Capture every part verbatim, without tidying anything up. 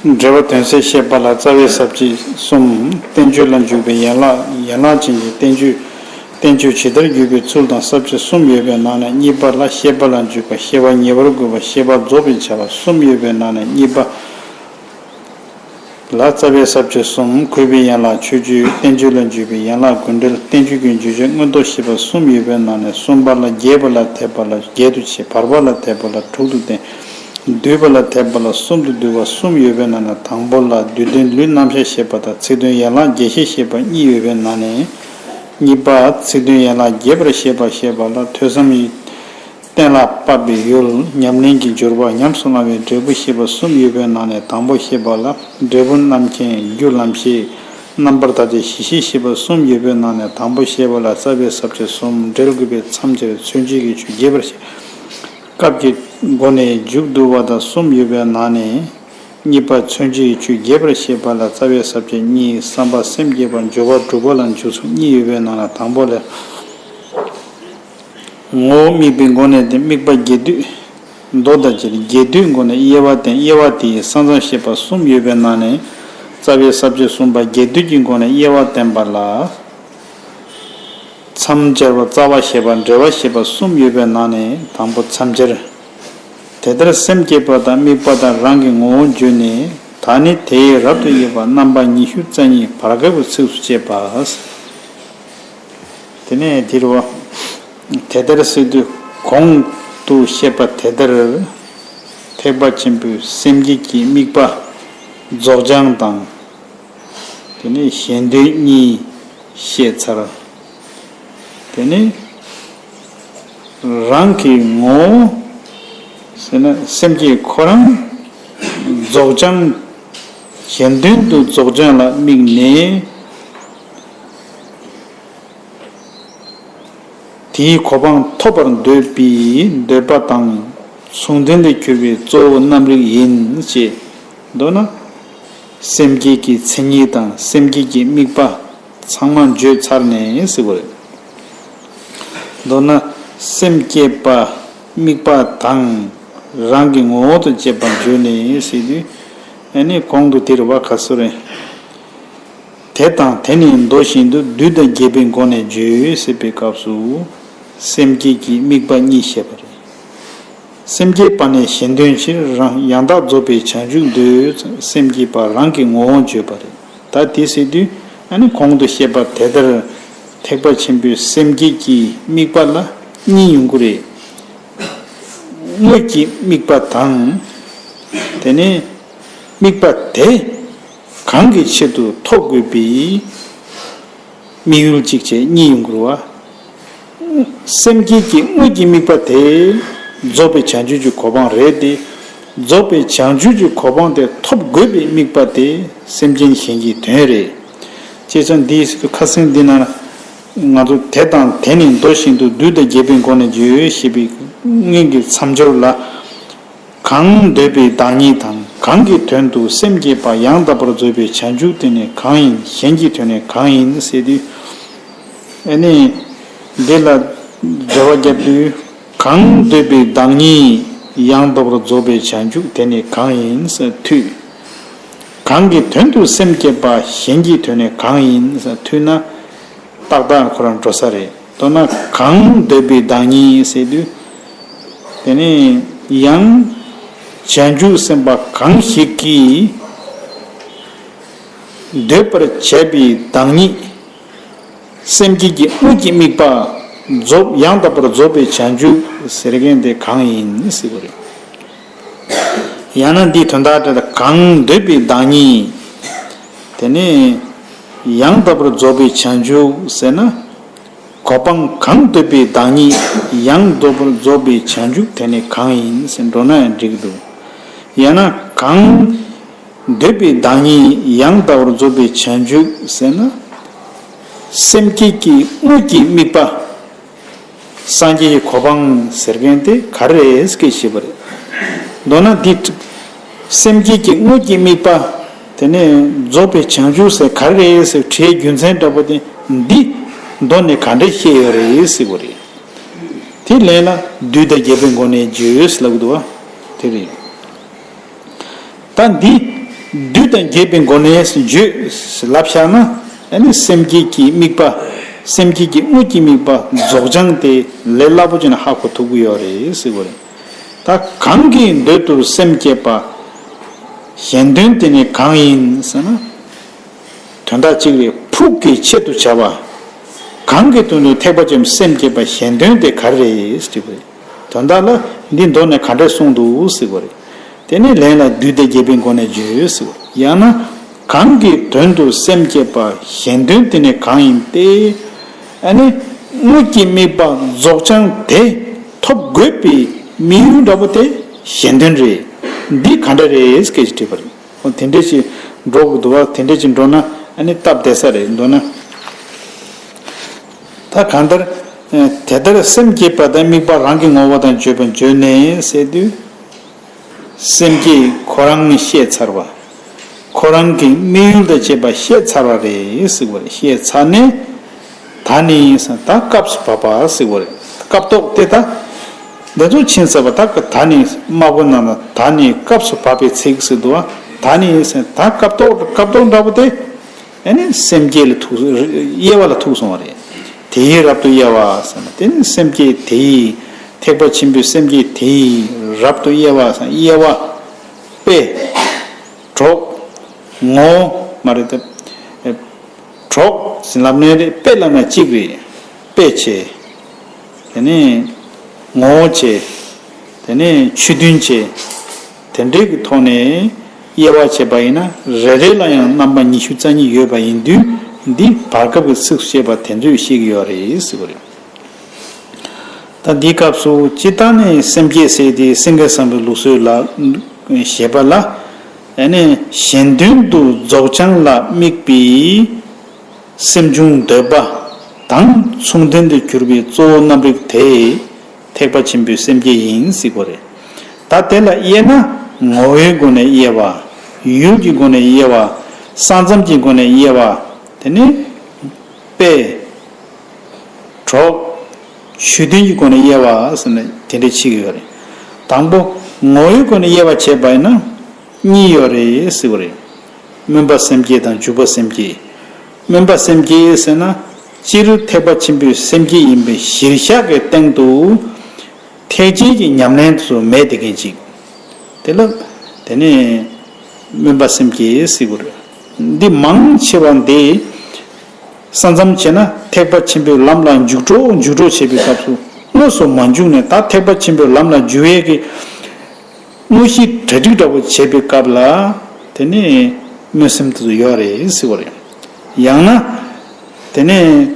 འབྲེལ་བ་དོན་གསལ་བཤད་པ་ལ་རྩ་བའི་ས་བཅད་གསུམ། བསྟན་བཅོས་ལ་འཇུག་པའི་ཡན་ལག་ཡན་ལག་ཅན་གྱི་བསྟན་བཅོས། བསྟན་བཅོས་ཇི་ལྟར་བརྒྱུད་པའི་ཚུལ་དང་ས་བཅད་གསུམ་ཡོད་པའི་ནང་ནས། གཉིས་པ་ལ་བཤད་པ་ལ་འཇུག་པ། བཤད་པ་ཉེ་བར་དགོད་པ། བཤད་པ་རྫོགས་པའི་བྱ་བ་གསུམ་ཡོད་པའི་ནང་ནས། གཉིས་པ་ལ་རྩ་བའི་ས་བཅད་གསུམ། གུས་པའི་ཡན་ལག་མཆོད་བརྗོད། བསྟན་བཅོས་ལ་འཇུག་པའི་ཡན་ལག་དགོས་འབྲེལ། བསྟན་བཅོས་ཀྱི་བརྗོད་བྱ་མངོན་རྟོགས་བཤད་པ་གསུམ་ཡོད་པའི་ནང་ནས། གསུམ་པ་ལ་རྒྱས་པ་ལ་འཐད་པ་ལ་བརྒྱད་དུ་ཕྱེ། བར་པ་ལ་འཐད་པ་ལ་དྲུག་ཏུ་བསྟན། བསྡུས་པ་ལ་འཐད་པ་ལ་གསུམ་དུ་བསྡུ་བ་གསུམ་ཡོད་པའི་ནང་ནས། དང་པོ་ལ་བསྡུས་དོན་ལུས་རྣམ་གཞག་བཤད་པ་དང་། ཚིག་དོན་ཡན་ལག་རྒྱས་བཤད་བཤད་པ་གཉིས་ཡོད་པའི་ནང་ནས། གཉིས་པ་ཚིག་དོན་ཡན་ལག་རྒྱས་པར་བཤད་པ་བཤད་པ་ལ་ཐོས་བསམ་གཏན་ལ་ཕབ་པའི་ཡུལ། ཉམས་ལེན་གྱི་སྦྱོར་བ། ཉམས་སུ་བླང་བའི་འབྲས་བུ་བཤད་པ་གསུམ་ཡོད་པའི་ནང་ནས། དང་པོ་བཤད་པ་ལ་འབྲས་བུ་རྣམ་མཁྱེན། རྒྱུ་ལམ་ཤེས། རྣམ་པར་ཐར་ཏེ་གཞི་ཤེས་བཤད་པ་གསུམ་ཡོད་པའི་ནང་ནས། དང་པོ་བཤད་པ་ལ་རྩ་བའི་ས་བཅད་གསུམ། འབྲེལ་དགོས་པའི་མཚམས་སྦྱར། མཚོན་བྱེད་ཀྱི་ཆོས་རྒྱས་པར་བཤད། སྐབས་ཀྱི་སྒོ་ནས་མཇུག་བསྡུ་བ་དང་གསུམ་ཡོད་པའི་ནང་ནས། གཉིས་པ་མཚོན་བྱེད་ཀྱི་ཆོས་རྒྱས་པར་བཤད་པ་ལ་རྩ་བའི་ས་བཅད་གཉིས། བསམ་པ་སེམས་བསྐྱེད་པ། སྦྱོར་བ་སྒྲུབ་པ་ལ་འཇུག་ཚུལ་གཉིས་ཡོད་པའི་ནང་ལ། དང་པོ་ལ་ངོ་བོ་དམིགས་པའི་སྒོ་ནས་ཏེ། དམིགས་པ་རྒྱས་བསྡུས། མདོ་དང་སྤྱིར་རྒྱས་བསྡུས་སྒོ་ནས་དབྱེ་བ་བསྟན། དབྱེ་བ་དེ་ཡི་ས་མཚམས་བཤད་པ་གསུམ་ཡོད་པའི་ནང་ནས། རྩ་བའི་ས་བཅད་གསུམ་པ་རྒྱས་བསྡུས་ཀྱི་སྒོ་ནས་དབྱེ་བ་བསྟན་པ་ལ། མཚམས་སྦྱར་བ། རྩ་བ་བཤད་པ། འབྲེལ་བ་བཤད་པ་གསུམ་ཡོད་པའི་ནང་ནས། དང་པོ་མཚམས་སྦྱར། དེ་ལྟར་སེམས་བསྐྱེད་པ་དང་དམིགས་པ་དང་རང་གི་ངོ་བོ་བརྗོད་ནས། ད་ནི་དེ་ཡི་རབ་ཏུ་དབྱེ་བ། རྣམ་པ་ཉི་ཤུ་རྩ་གཉིས་བར་སྐབས་ཀྱི་ཚིགས་སུ་བཅད་པ། དེ་ནས་འདིར་བ། དེ་ལྟར་ཟེར་དུས་གོང་དུ་བཤད་པ་དེ་ལྟར། ཐེག་པ་ཆེན་པོའི་སེམས་བསྐྱེད་ཀྱི་དམིགས་པ་རྫོགས་བྱང་དང་། དེ་ནས་གཞན་དོན་གཉིས་བཤད་ཚར། དེ་ནས་རང་གི་ངོ་བོ་ཟེར་ན་སེམས་བསྐྱེད་ཁོ་རང་རྫོགས་བྱང་། གཞན་དོན་དུ་རྫོགས་བྱང་ལ་དམིགས་ནས། དེའི་གོ་འཕང་ཐོབ་པར་འདོད་པའི་འདོད་པ་དང་མཚུངས་ལྡན་དུ་གྱུར་པའི་གཙོ་བོ་རྣམ་རིག་ཡིན་ཞེས། མདོར་ན། སེམས་བསྐྱེད་ཀྱི་མཚན་ཉིད་དང་སེམས་བསྐྱེད་ཀྱི་དམིགས་པ་ཚང་མ་བརྗོད་ཚར་ནས་ཟེར་བ་རེད། མདོར་ན། སེམས་བསྐྱེད་པ་དམིགས་པ་དང་རང་གི་ངོ་བོ་དང་བཅས་པ་བརྗོད་ནས་ཟེར་དུས། ཨ་ནི་གོང་དུ་དེར་བ་ག་སུ་རེད། དེ་དང་དེ་ནི་མདོ་བཞིན་དུ་བསྡུས་དང་རྒྱས་པའི་སྒོ་ནས་བརྗོད་ཟེར་བའི་སྐབས་སུ། སེམས་བསྐྱེད་ཀྱི་དམིགས་པ་གཉིས་བཤད་པ་རེད། སེམས་བསྐྱེད་པ་ནི་གཞན་དོན་ཕྱིར་རང་ཡང་དག་རྫོགས་པའི་བྱང་ཆུབ་འདོད། སེམས་བསྐྱེད་པ་རང་གི་ངོ་བོ་བརྗོད་པ་རེད། ད་དེ་ཟེར་དུས་ཨ་ནི་གོང་དུ་བཤད་པ་དེ་ལྟར་ཐེག་པ་ཆེན་པོའི་སེམས་བསྐྱེད་ཀྱི་དམིགས་པ་ལ་གཉིས་ཡོང་གི་རེད། དངོས་ཀྱི་དམིགས་པ་དང་། དེ་ནས་དམིགས་པ་དེ་གང་གི་ཆེད་དུ་ཐོབ་དགོས་པའི་དམིགས་ཡུལ་གཅིག་བྱས་གཉིས་ཡོང་དགོས་པ། སེམས་བསྐྱེད་ཀྱི་དངོས་ཀྱི་དམིགས་པ་དེ་རྫོགས་པའི་བྱང་ཆུབ་ཀྱི་གོ་འཕང་རེད་དེ། རྫོགས་པའི་བྱང་ཆུབ་ཀྱི་གོ་འཕང་དེ་ཐོབ་དགོས་པའི་དམིགས་པ་དེ་སེམས་ཅན་གཞན་གྱི་དོན་རེད། ཅེས་སོགས་འདིའི་ཁ་སང་འདི་ན་ང་ཚོ་དེ་དང་དེ་ནི་མདོ་བཞིན་དུ་བསྡུས་དང་རྒྱས་པའི་སྒོ་ནས་བརྗོད་ཞེས་པའི་སྔོན་གྱི་མཚམས་སྦྱོར་ལ། གང་འདོད་པའི་བདག་ཉིད་དང་། གང་གི་དོན་དུ་སེམས་བསྐྱེད་པ་ཡང་དག་པར་རྫོགས་པའི་བྱང་ཆུབ་དེ་ནི་གང་ཡིན། གཞན་གྱི་དོན་ནི་གང་ཡིན་ཟེར་དུས། ཨ་ནི། འདི་ལ་འགྲེལ་བ་བརྒྱབ་དུས། གང་འདོད་པའི་བདག་ཉིད་ཡང་དག་པར་རྫོགས་པའི་བྱང་ཆུབ་དེ་ནི་གང་ཡིན་ཟེར་དུས། གང་གི་དོན་དུ་སེམས་བསྐྱེད་པ་གཞན་གྱི་དོན་ནི་གང་ཡིན་ཟེར་དུས་ན། ཏག་ཏག་ཁོ་རང་འགྲོ་ས་རེད། མདོར་ན་གང་འདོད་པའི་བདག་ཉིད་ཟེར་དུས། དེ་ནས་ཡང་བྱང་ཆུབ་སེམས་དཔའ་གང་ཞིག་གིས་འདོད་པར་བྱས་པའི་བདག་ཉིད། སེམས་བསྐྱེད་ཀྱི་དངོས་ཀྱི་དམིགས་པ་རྫོགས་ཡང་དག་པར་རྫོགས་པའི་བྱང་ཆུབ་ཟེར་མཁན་དེ་གང་ཡིན་ཟེར་བ་རེད། ཡང་ན་འདིའི་དོན་དག་དེ་ལ་གང་འདོད་པའི་བདག་ཉིད། དེ་ནས་ཡང་དག་པར་རྫོགས་པའི་བྱང་ཆུབ་ཟེར་ན། གོ་འཕང་གང་འདོད་པའི་བདག་ཉིད་ཡང་དག་པར་རྫོགས་པའི་བྱང་ཆུབ་དེ་ནི་གང་ཡིན་ཟེར་འགྲོ་ན་ཡང་འགྲིག་གི་འདུག་ཡང་ན་གང་འདོད་པའི་བདག་ཉིད་ཡང་དག་པར་རྫོགས་པའི་བྱང་ཆུབ་ཟེར་ན། སེམས་བསྐྱེད་ཀྱི་དངོས་ཀྱི་དམིགས་པ། སངས་རྒྱས་ཀྱི་གོ་འཕང་ཟེར་མཁན་དེ་ག་རེ་རེད་ཟེར་ཞེས་པ་རེད། མདོར་ན་འདི། སེམས་བསྐྱེད་ཀྱི་དངོས་ཀྱི་དམིགས་པ། དེ་ནས་རྫོགས་པའི་བྱང་ཆུབ་ཟེར་ག་རེ་རེད་ཟེར་དྲིའི་རྒྱུ་མཚན་འདྲ་པོ་དེ་འདི་མདོ་ནས་ག་འདྲ་བཤད་ཡོད་རེད་ཟེར་བ་རེད། དེ་ལན་ལ་བསྡུས་དང་རྒྱས་པའི་སྒོ་ནས་བརྗོད་ཟེར་ལབ་འདུག་བ། དེ་རེད། ད་འདི་ བདུད་དང་བགེགས་པའི་སྒོ་ནས་བརྗོད་ལབ་བཞག་ན། ཨ་ནི་སེམས་བསྐྱེད་ཀྱི་དམིགས་པ། སེམས་བསྐྱེད་ཀྱི་དངོས་ཀྱི་དམིགས་པ་རྫོགས་བྱང་དེ་ལས་སླ་པོ་བྱས་ནས་ཧ་གོ་ཐུབ་ཀྱི་ཡོད་རེད་ཟེར་བ་རེད། ད་གང་གི་མདུན་དུ་སེམས་བསྐྱེད་པ། གཞན་དོན་དེ་ནི་གང་ཡིན་ཟེར་ན། དོན་དག་གཅིག་རེད། ཕུགས་ཀྱི་ཆེད་དུ་བྱ་བ། གང་གི་དོན་དུ་ཐེག་པ་ཆེན་པོའི་སེམས་བསྐྱེད་པ་གཞན་དོན་དེ་ག་རེ་རེད་ཟེར་བ་རེད། དོན་དག་ལ་འདི་མདོ་ནས་ག་འདྲས་གསུངས་འདུག་ཟེར་བ་རེད། དེ་ནི་ལན་ལ་བདུད་དང་བགེགས་པའི་སྒོ་ནས་བརྗོད་ཟེར་བ་རེད། ཡང་ན་གང་གི་དོན་དུ་སེམས་བསྐྱེད་པ་གཞན་དོན་དེ་ནི་གང་ཡིན་ཏེ། ཨ་ནི་དངོས་ཀྱི་དམིགས་པ་རྫོགས་བྱང་དེ་ཐོབ་དགོས་པའི་དམིགས་ཡུལ་འདྲ་པོ་དེ་གཞན་དོན་རེད། འདི་ག་འདྲ་རེད་སྐད་ཅིག་དྲིས་པ་རེད། འོ་དེ་འདྲས་ཅིག་འགྲོ་དགོས་འདུག་བ། དེ་འདྲས་ཅིག་འགྲོ་ན་ཨ་ནི་སྟབས་བདེ་ས་རེད་འདུག་ན། ད་གང་ལྟར། ཨ་དེ་ལྟར་སེམས་བསྐྱེད་པ་དང་དམིགས་པ་རང་གི་ངོ་བོ་དང་བརྗོད་པ་བརྗོད་ནས་ཟེར་དུས། སེམས་བསྐྱེད་ཁོ་རང་ནི་བཤད་ཚར་བ། ཁོ་རང་གི་དམིགས་ཡུལ་དང་བཅས་པ་བཤད་ཚར་བ་རེད་ཟེར་བ་རེད། བཤད་ཚར་ནས། ད་ནི་ཟེར་ད་སྐབས་སུ་བབ་པ་ཟེར་བ་རེད། སྐབས་ཐོག་དེ་ད། འདི་ཚོ་ཕྱིན་ཚར་བ་ད་ད་ནི་དམར་པོ་ནང་ན་ད་ནི་སྐབས་སུ་བབ་པའི་ཚིག་ཟེར་འདུག་བ། ད་ནི་ཟེར་ད་སྐབས་ཐོག་སྐབས་ཐོག་འདྲ་པོ་དེ། ཨ་ནི་སེམས་བསྐྱེད་ལ་ཐུག་དབྱེ་བ་ལ་ཐུག་སོང་བ་རེད། དེའི་རབ་ཏུ་དབྱེ་བ་ཟེར་ན་དེ་ནི་སེམས་བསྐྱེད་དེའི། ཐེག་པ་ཆེན་པོའི་སེམས་བསྐྱེད་དེའི་རབ་ཏུ་དབྱེ་བ་ཟེར་དབྱེ་བ། དཔེ། གྲོགས། ངོ་བོ་མ་རེད་དེ། གྲོགས་ཟེར་ལབ་ནའི་རེད། དཔེ་ལབ་ན་གཅིག་རེད། དཔེ་བྱས། དེ་ནས་ངོ་བོ་བྱས། དེ་ནས་ཆོས་མཐུན་བྱས། དེ་འདྲའི་གི་ཐོག་ནས་དབྱེ་བ་བྱས་པ་ཡིན་ན་རེ་རེ་ལ་ཡང་རྣམ་པ་ཉི་ཤུ་རྩ་གཉིས་ཡོད་པ་ཡིན་དུས། འདི་བར་སྐབས་ཀྱི་ཚིགས་སུ་བཅད་པ་དེ་ཚོས་བཤད་ཀྱི་ཡོད་རེད་ཟེར་བ་རེད། ད་འདིའི་སྐབས་སུ་སྤྱིར་བཏང་ནས་སེམས་བསྐྱེད་ཟེར་དེ་སེང་གེ་བཟང་པོའི་ལུགས་སྲོལ་ལ་བཞེད་པ་ལ། ཨ་ནི་གཞན་དོན་དུ་རྫོགས་བྱང་ལ་དམིགས་པའི་སེམས་བྱུང་འདོད་པ་དང་མཚུངས་ལྡན་དུ་གྱུར་པའི་གཙོ་བོ་རྣམ་རིག་དེ་ཐེག་པ་ཆེན་པོའི་སེམས་བསྐྱེད་ཡིན་ཟེར་གོ་རེད། ད་དེ་ལ་དབྱེ་ན་ངོ་བོའི་སྒོ་ནས་དབྱེ་བ། ཡུལ་གྱི་སྒོ་ནས་དབྱེ་བ། ས་མཚམས་ཀྱི་སྒོ་ནས་དབྱེ་བ། དེ་ནི་དཔེ། གྲོགས། ཆོས་མཐུན་གྱི་སྒོ་ནས་དབྱེ་བ་ཟེར་ནས་དེ་འདྲ་ཕྱེ་གི་ཡོད་རེད། དང་པོ་ངོ་བོའི་སྒོ་ནས་དབྱེ་བ་བྱས་པ་ཡིན་ན་གཉིས་ཡོད་རེད་ཟེར་བ་རེད། སྨོན་པ་སེམས་བསྐྱེད་དང་འཇུག་པ་སེམས་བསྐྱེད། སྨོན་པ་སེམས་བསྐྱེད་ཟེར་ན་སྤྱིར་ཐེག་པ་ཆེན་པོའི་སེམས་བསྐྱེད་ཡིན་པའི་གཞིར་བཞག་གི་སྟེང་དུ། ཐེག་ཆེན་གྱི་ཉམས་ལེན་དུ་མེད་དེ་མཁན་ཅིག་དེ་ལ་དེ་ནས་སྨོན་པ་སེམས་བསྐྱེད་ཟེར་དགོས་རེད། འདི་མང་ཆེ་བ་འདི་ས་མཚམས་བྱས་ན་ཐེག་པ་ཆེན་པོའི་ལམ་ལ་འཇུག་འགྲོ་འཇུག་འགྲོ་བྱེད་པའི་སྐབས་སུ་དངོས་སུ་མ་འཇུག་ནས་ད་ཐེག་པ་ཆེན་པོའི་ལམ་ལ་འཇུག་ཡས་ཀྱི་དངོས་གཞི་གྲ་སྒྲིག་འདྲ་བོ་བྱེད་པའི་སྐབས་ལ་དེ་ནས་སྨོན་སེམས་དེ་ཚོ་ཡོད་རེད་ཟེར་བ་རེད། ཡང་ན་དེ་ནས་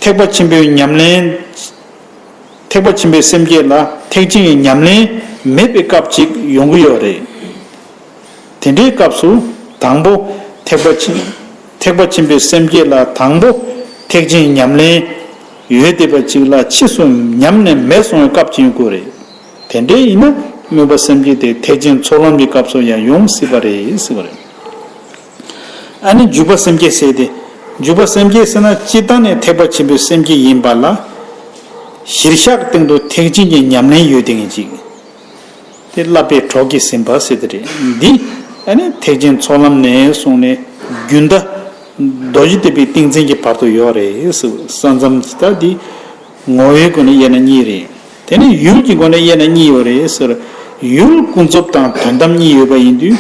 ཐེག་པ་ཆེན་པོའི་ཉམས་ལེན། ཐེག་པ་ཆེན་པོའི་སེམས་བསྐྱེད་ལ་ཐེག་ཆེན་གྱི་ཉམས་ལེན་མེད་པའི་སྐབས་ཅིག་ཡོང་གི་ཡོད་རེད། དེ་འདྲའི་སྐབས་སུ་དང་པོ་ཐེག་པ་ཆེན། ཐེག་པ་ཆེན་པོའི་སེམས་བསྐྱེད་ལ་དང་པོ་ཐེག་ཆེན་ཉམས་ལེན་ཡོད་བསྡད་པ་ཅིག་ལ་ཕྱིས་སུ་ཉམས་ནས་མེད་སོང་བའི་སྐབས་ཅིག་ཡོང་གི་ཡོད་རེད། དེ་འདྲའི་ཡིན་ན་སྨོན་པ་སེམས་བསྐྱེད་དེ་ཐེག་ཆེན་ཚོགས་ལམ་གྱི་སྐབས་སུ་ཡང་ཡོང་སྲིད་པ་རེད་ཟེར་བ་རེད། ཨ་ནི་འཇུག་པ་སེམས་བསྐྱེད་ཟེར་ཏེ། འཇུག་པ་སེམས་བསྐྱེད་ཟེར་ན་སྤྱིར་བཏང་ནས་ཐེག་པ་ཆེན་པོའི་སེམས་བསྐྱེད་ཡིན་པ་ལ། གཞིར་བཞག་སྟེང་དུ་ཐེག་ཆེན་གྱི་ཉམས་ལེན་ཡོད་དེ་ངེས་ཅིག་དེ་བསླབ་པའི་གྲོགས་ཀྱིས་ཟིན་པ་ཟེར་དེ་རེད། འདི་ཨ་ནི་ཐེག་ཆེན་ཚོགས་ལམ་ནས་བཟུང་ནས་རྒྱུན་མཐའ། རྡོ་རྗེ་ཐེག་པའི་ཏིང་འཛིན་གྱི་བར་དུ་ཡོད་རེད་ཟེར། ས་མཚམས་ཀྱི་ད་འདི། ངོ་བོའི་སྒོ་ནས་དབྱེ་ན་གཉིས་རེད། དེ་ནས་ཡུལ་གྱི་སྒོ་ནས་དབྱེ་ན་གཉིས་ཡོད་རེད་ཟེར། ཡུལ་ཀུན་རྫོབ་དང་དོན་དམ་གཉིས་ཡོད་པ་ཡིན་དུས།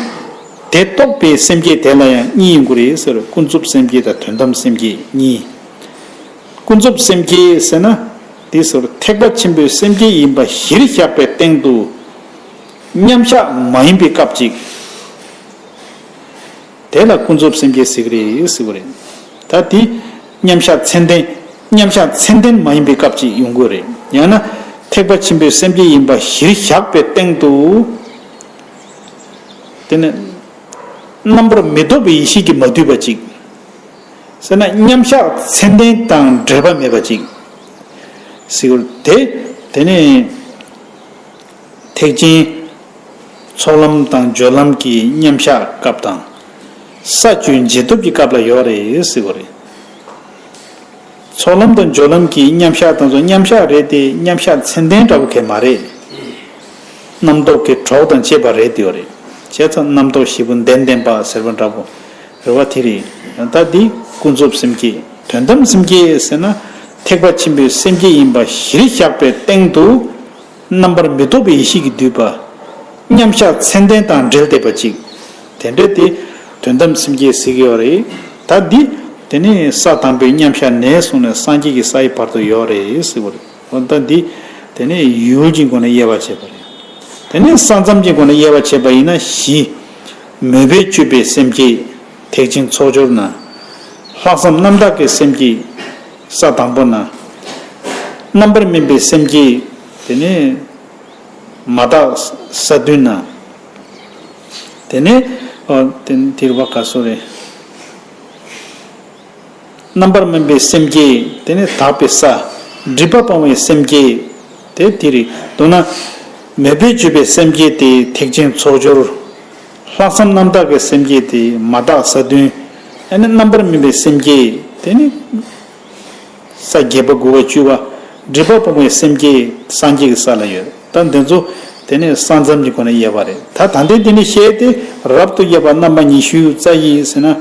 དེ་རྟོགས་པའི་སེམས་བསྐྱེད་དེ་ལ་ཡང་གཉིས་ཡོང་གི་རེད་ཟེར། ཀུན་རྫོབ་སེམས་བསྐྱེད་དང་དོན་དམ་སེམས་བསྐྱེད་གཉིས། ཀུན་རྫོབ་སེམས་བསྐྱེད་ཟེར་ན། དེ་ཟེར་ཐེག་པ་ཆེན་པོའི་སེམས་བསྐྱེད་ཡིན་པ་གཞིར་བཞག་པའི་སྟེང་དུ། མཉམ་གཞག་མ་ཡིན་པའི་སྐབས་ཅིག་དེ་ལ་ཀུན་རྫོབ་སེམས་བསྐྱེད་ཟེར་གི་རེད་ཟེར་བ་རེད། ད་དེ་མཉམ་གཞག་ཚད་ལྡན། མཉམ་གཞག་ཚད་ལྡན་མ་ཡིན་པའི་སྐབས་ཅིག་ཡོང་གི་རེད། ཡང་ན་ཐེག་པ་ཆེན་པོའི་སེམས་བསྐྱེད་ཡིན་པ་གཞིར་བཞག་པའི་སྟེང་དུ། དེ་ནི་རྣམ་པར་མི་རྟོག་པའི་ཡེ་ཤེས་ཀྱིས་མ་བསྡུས་པ་ཅིག་ཟེར་ན་མཉམ་གཞག་ཚད་ལྡན་དང་འབྲེལ་པ་མེད་པ་ཅིག་ཟེར་གི་རེད། དེ་དེ་ནི། ཐེག་ཆེན་ཚོགས་ལམ་དང་སྦྱོར་ལམ་གྱི་མཉམ་གཞག་སྐབས་དང་། ས་བཅུའི་འབྱེད་སྟོབས་ཀྱི་སྐབས་ལ་ཡོད་རེད་ཟེར་བ་རེད། ཚོགས་ལམ་དང་སྦྱོར་ལམ་གྱི་མཉམ་གཞག་དང་ཚོ་མཉམ་གཞག་རེད་དེ་མཉམ་གཞག་ཚད་ལྡན་འདྲ་བོ་གས་མ་རེད། རྣམ་རྟོག་གི་གྲོགས་དང་བཅས་པ་རེད་དེ་ཡོད་རེད། བྱས་ཙང་རྣམ་རྟོག་བཞི་པོ་ལྡན་ལྡན་པ་ཟེར་བ་འདྲ་པོ་རེད་བ། དེ་རེད། ད་འདི་ཀུན་རྫོབ་སེམས་བསྐྱེད། དོན་དམ་སེམས་བསྐྱེད་ཟེར་ན་ཐེག་པ་ཆེན་པོའི་སེམས་བསྐྱེད་ཡིན་པ་གཞིར་བཞག་པའི་སྟེང་དུ་རྣམ་པར་མི་རྟོག་པའི་ཡེ་ཤེས་ཀྱིས་བསྡུས་པ། མཉམ་གཞག་མཚན་ལྡན་དང་འབྲེལ་བསྡད་པ་ཅིག་དེ་འདྲ་དེ་དོན་དམ་སེམས་བསྐྱེད་ཟེར་གྱི་ཡོད་རེད། ད་འདི་དེ་ནས་ས་དང་པོའི་མཉམ་གཞག་ནས་བཟུང་ནས་སངས་རྒྱས་ཀྱི་ས་ཡི་བར་དུ་ཡོད་རེད་ཟེར་བ་རེད། འོ་ད་འདི་དེ་ནས་ཡུལ་གྱི་སྒོ་ནས་དབྱེ་བ་བྱས་པ་རེད། དེ་ནས་ས་མཚམས་ཀྱི་སྒོ་ནས་དབྱེ་བ་བྱས་པ་ཡིན་ན་བཞི། མོས་པས་སྤྱོད་པའི་སེམས་བསྐྱེད་ཐེག་ཆེན་ཚོགས་སྦྱོར་ན། ལྷག་བསམ་རྣམ་དག་གི་སེམས་བསྐྱེད་ས་དང་པོ་ན། རྣམ་པར་སྨིན་པའི་སེམས་བསྐྱེད་དེ་ནས་མ་དག་ས་བདུན་ན། དེ་ནས་ཨ་དེ་དེ་རུ་བ་ག་སོ་རེད། རྣམ་པར་སྨིན་པའི་སེམས་བསྐྱེད་དེ་ནི་དག་པའི་ས། སྒྲིབ་པ་སྤང་བའི་སེམས་བསྐྱེད་དེ་དེ་རེད། མདོར་ན། མོས་པས་སྤྱོད་པའི་སེམས་བསྐྱེད་དེ་ཐེག་ཆེན་ཚོགས་སྦྱོར། ལྷག་བསམ་རྣམ་དག་གི་སེམས་བསྐྱེད་དེ་མ་དག་ས་བདུན། ཨ་ནི་རྣམ་པར་སྨིན་པའི་སེམས་བསྐྱེད་དེ་ནི། ས་བརྒྱད་པ་དགུ་པ་བཅུ་པ། སྒྲིབ་པ་སྤོང་བའི་སེམས་བསྐྱེད་སངས་རྒྱས་ཀྱི་ས་ལ་ཡོད། ད་འདི་ཚོ་དེ་ནི་ས་མཚམས་ཀྱི་སྒོ་ནས་དབྱེ་བ་རེད། ད་ད་ལྟའི་འདི་ནི་བཤད་དེ་རབ་ཏུ་དབྱེ་བ་རྣམ་པ་ཉི་ཤུ་རྩ་བཞི་ཟེར་ན།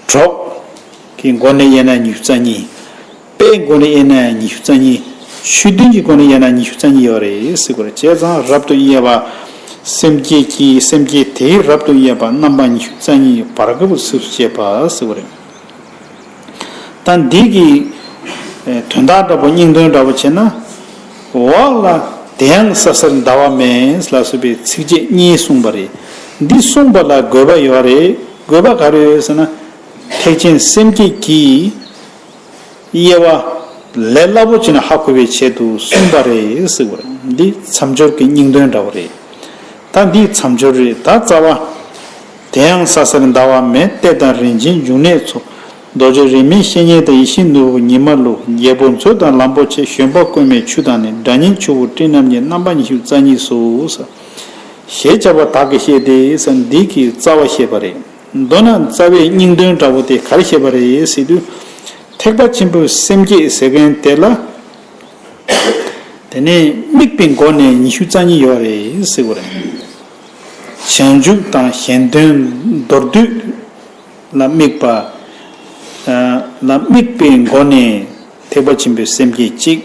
གྲོགས་ཀྱི་སྒོ་ནས་དབྱེ་ན་ཉི་ཤུ་རྩ་གཉིས། དཔེའི་སྒོ་ནས་དབྱེ་ན་ཉི་ཤུ་རྩ་གཉིས། ཆོས་བདུན་གྱི་སྒོ་ནས་དབྱེ་ན་ཉི་ཤུ་རྩ་གཉིས་ཡོད་རེད་ཟེར་དགོས་རེད། བྱས་ཙང་རབ་ཏུ་དབྱེ་བ། སེམས་བསྐྱེད་ཀྱི་སེམས་བསྐྱེད་དེའི་རབ་ཏུ་དབྱེ་བ་རྣམ་པ་ཉི་ཤུ་རྩ་གཉིས་བར་སྐབས་སུ་ཚིགས་སུ་བཅད་པ་ཟེར་དགོས་རེད། ད་འདི་གི་དོན་དག་འདྲ་པོ་སྙིང་དོན་འདྲ་པོ་བྱས་ན། འོག་ལ་དེ་ཡང་ས་གསེར་ཟླ་བ་མེད་ལ་སོགས་པའི་ཚིགས་བཅད་གཉིས་གསུངས་པ་རེད། འདི་གསུངས་པ་ལ་དགོས་པ་ཡོད་རེད། དགོས་པ་ག་རེ་ཡོད་ཟེར་ན། ཐེག་ཆེན་སེམས་བསྐྱེད་ཀྱི་དབྱེ་བ་ལས་སླ་པོ་བྱས་ནས་ཧ་གོ་བའི་ཆེད་དུ་གསུངས་པ་རེད་ཟེར་བ་རེད། འདི་མཚམས་སྦྱོར་གྱི་སྙིང་དོན་འདྲ་པོ་རེད། ད་འདི་མཚམས་སྦྱོར་རེད། ད་རྩ་བ། དེ་ཡང་ས་གསེར་ཟླ་བ་མེད། གཏེར་དང་རིན་ཆེན་འབྱུང་གནས་མཚོ། རྡོ་རྗེ་རིས་མེད་བཤེས་གཉེན་དང་། ཡིད་བཞིན་ནོར་བུ་ཉི་མ་ལོ། རྒྱལ་པོ་མཛོད་དང་ལམ་པོ་ཆེ། བཞོན་པ་ཀུན་མེད་ཆུ་དང་ནི། སྒྲ་སྙན་ཆུ་བོ་སྤྲིན་རྣམས་ཀྱི། རྣམ་པ་ཉི་ཤུ་རྩ་གཉིས་སོ། ཞེས་བྱ་བ་དག་གིས་བཤད་དེ་ཟེར་འདི་གི་རྩ་བ་བཤད་པ་རེད། མདོར་ན་རྩ་བའི་སྙིང་དོན་འདྲ་པོ་དེ་ག་རེ་བཤད་པ་རེད་ཟེར་དུས། ཐེག་པ་ཆེན་པོའི་སེམས་བསྐྱེད་ཟེར་མཁན་དེ་ལ། དེ་ནས་དམིགས་པའི་སྒོ་ནས་ཉི་ཤུ་རྩ་གཉིས་ཡོད་རེད་ཟེར་བ་རེད། བྱང་ཆུབ་དང་གཞན་དོན་མདོར་བསྡུས་ལ་དམིགས་པ། ལ་དམིགས་པའི་སྒོ་ནས་ཐེག་པ་ཆེན་པོའི་སེམས་བསྐྱེད་གཅིག་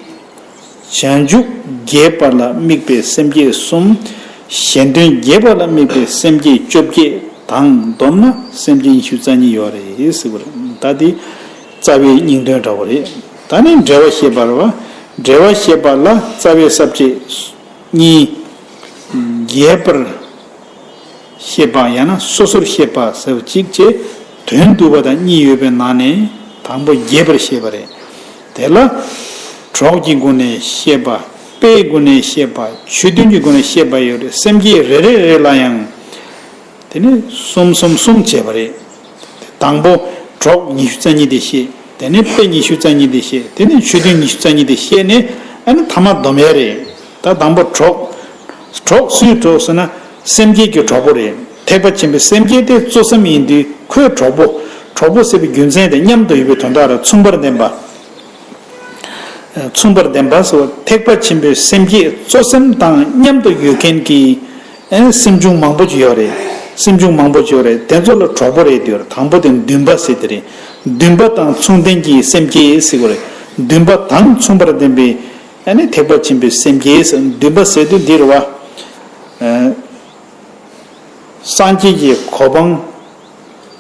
བྱང་ཆུབ་རྒྱས་པ་ལ་དམིགས་པའི་སེམས་བསྐྱེད་གསུམ། གཞན་དོན་རྒྱས་པ་ལ་དམིགས་པའི་སེམས་བསྐྱེད་བཅོ་བརྒྱད་དང་བསྡོམས་ན་སེམས་བསྐྱེད་ཉི་ཤུ་རྩ་གཉིས་ཡོད་རེད་ཟེར་བ་རེད། ད་དེ་རྩ་བའི་སྙིང་དོན་འདྲ་བོ་རེད། ད་ནི་འགྲེལ་བ་བཤད་པ་རེད་བ། འགྲེལ་བ་བཤད་པ་ལ་རྩ་བའི་ས་བཅད་གཉིས། རྒྱས་པར་བཤད་པ་ཡང་ན་སོ་སོར་བཤད་པ་ཟེར་བ་གཅིག་བྱས། དོན་བསྡུ་བ་དང་གཉིས་ཡོད་པའི་ནང་ནས་དང་པོ་རྒྱས་པར་བཤད་པ་རེད། དེ་ལ་གྲོགས་ཀྱི་སྒོ་ནས་བཤད་པ། དཔེའི་སྒོ་ནས་བཤད་པ། ཆོས་བདུན་གྱི་སྒོ་ནས་བཤད་པ་ཡོད་རེད། སེམས་བསྐྱེད་རེ་རེ་རེ་ལ་ཡང་དེ་ནི་གསུམ་གསུམ་གསུམ་བྱས་པ་རེད། དང་པོ་གྲོགས་ཉི་ཤུ་རྩ་གཉིས་དེ་བཤད། དེ་ནས་དཔེ་ཉི་ཤུ་རྩ་གཉིས་དེ་བཤད། དེ་ནས་ཆོས་བདུན་ཉི་ཤུ་རྩ་གཉིས་དེ་བཤད་ནས་ཨ་ནི་ཐ་མ་སྡོམ་ཡ་རེད། ད་དང་པོ་གྲོགས། གྲོགས་སུའི་གྲོགས་ཟེར་ན་སེམས་བསྐྱེད་ཀྱི་གྲོགས་པོ་རེད། ཐེག་པ་ཆེན་པོའི་སེམས་བསྐྱེད་དེ་གཙོ་སེམས་ཡིན་དུས་ཁོའི་གྲོགས་པོ། གྲོགས་པོ་ཟེར་བའི་རྒྱུ་མཚན་དེ་མཉམ་དུ་ཡོད་པའི་དོན་དག་རེད། མཚུངས་པར་ལྡན་པ། མཚུངས་པར་ལྡན་པ་ཟེར་བ་ཐེག་པ་ཆེན་པོའི་སེམས་བསྐྱེད་གཙོ་སེམས་དང་མཉམ་དུ་ཡོད་མཁན་གྱི་ཨེ་སེམས་བྱུང་མང་པོ་ཅིག་ཡོད་རེད། སེམས་བྱུང་མང་པོ་ཅིག་ཡོད་རེད། དེ་ཚོ་ལ་གྲོགས་པོ་རེད་དེ་ཡོད་རེད། དང་པོ་དེ་འདུན་པ་ཟེར་དེ་རེད། འདུན་པ་དང་མཚུངས་ལྡན་གྱི་སེམས་བསྐྱེད་ཟེར་དགོས་རེད། འདུན་པ་དང་མཚུངས་པར་ལྡན་པའི་ཨ་ནི་ཐེག་པ་ཆེན་པོའི་སེམས་བསྐྱེད་ཟེར། འདུན་པ་ཟེར་དུས་འདི་རེད་བ། ཨ། སངས་རྒྱས་ཀྱི་གོ་འཕང་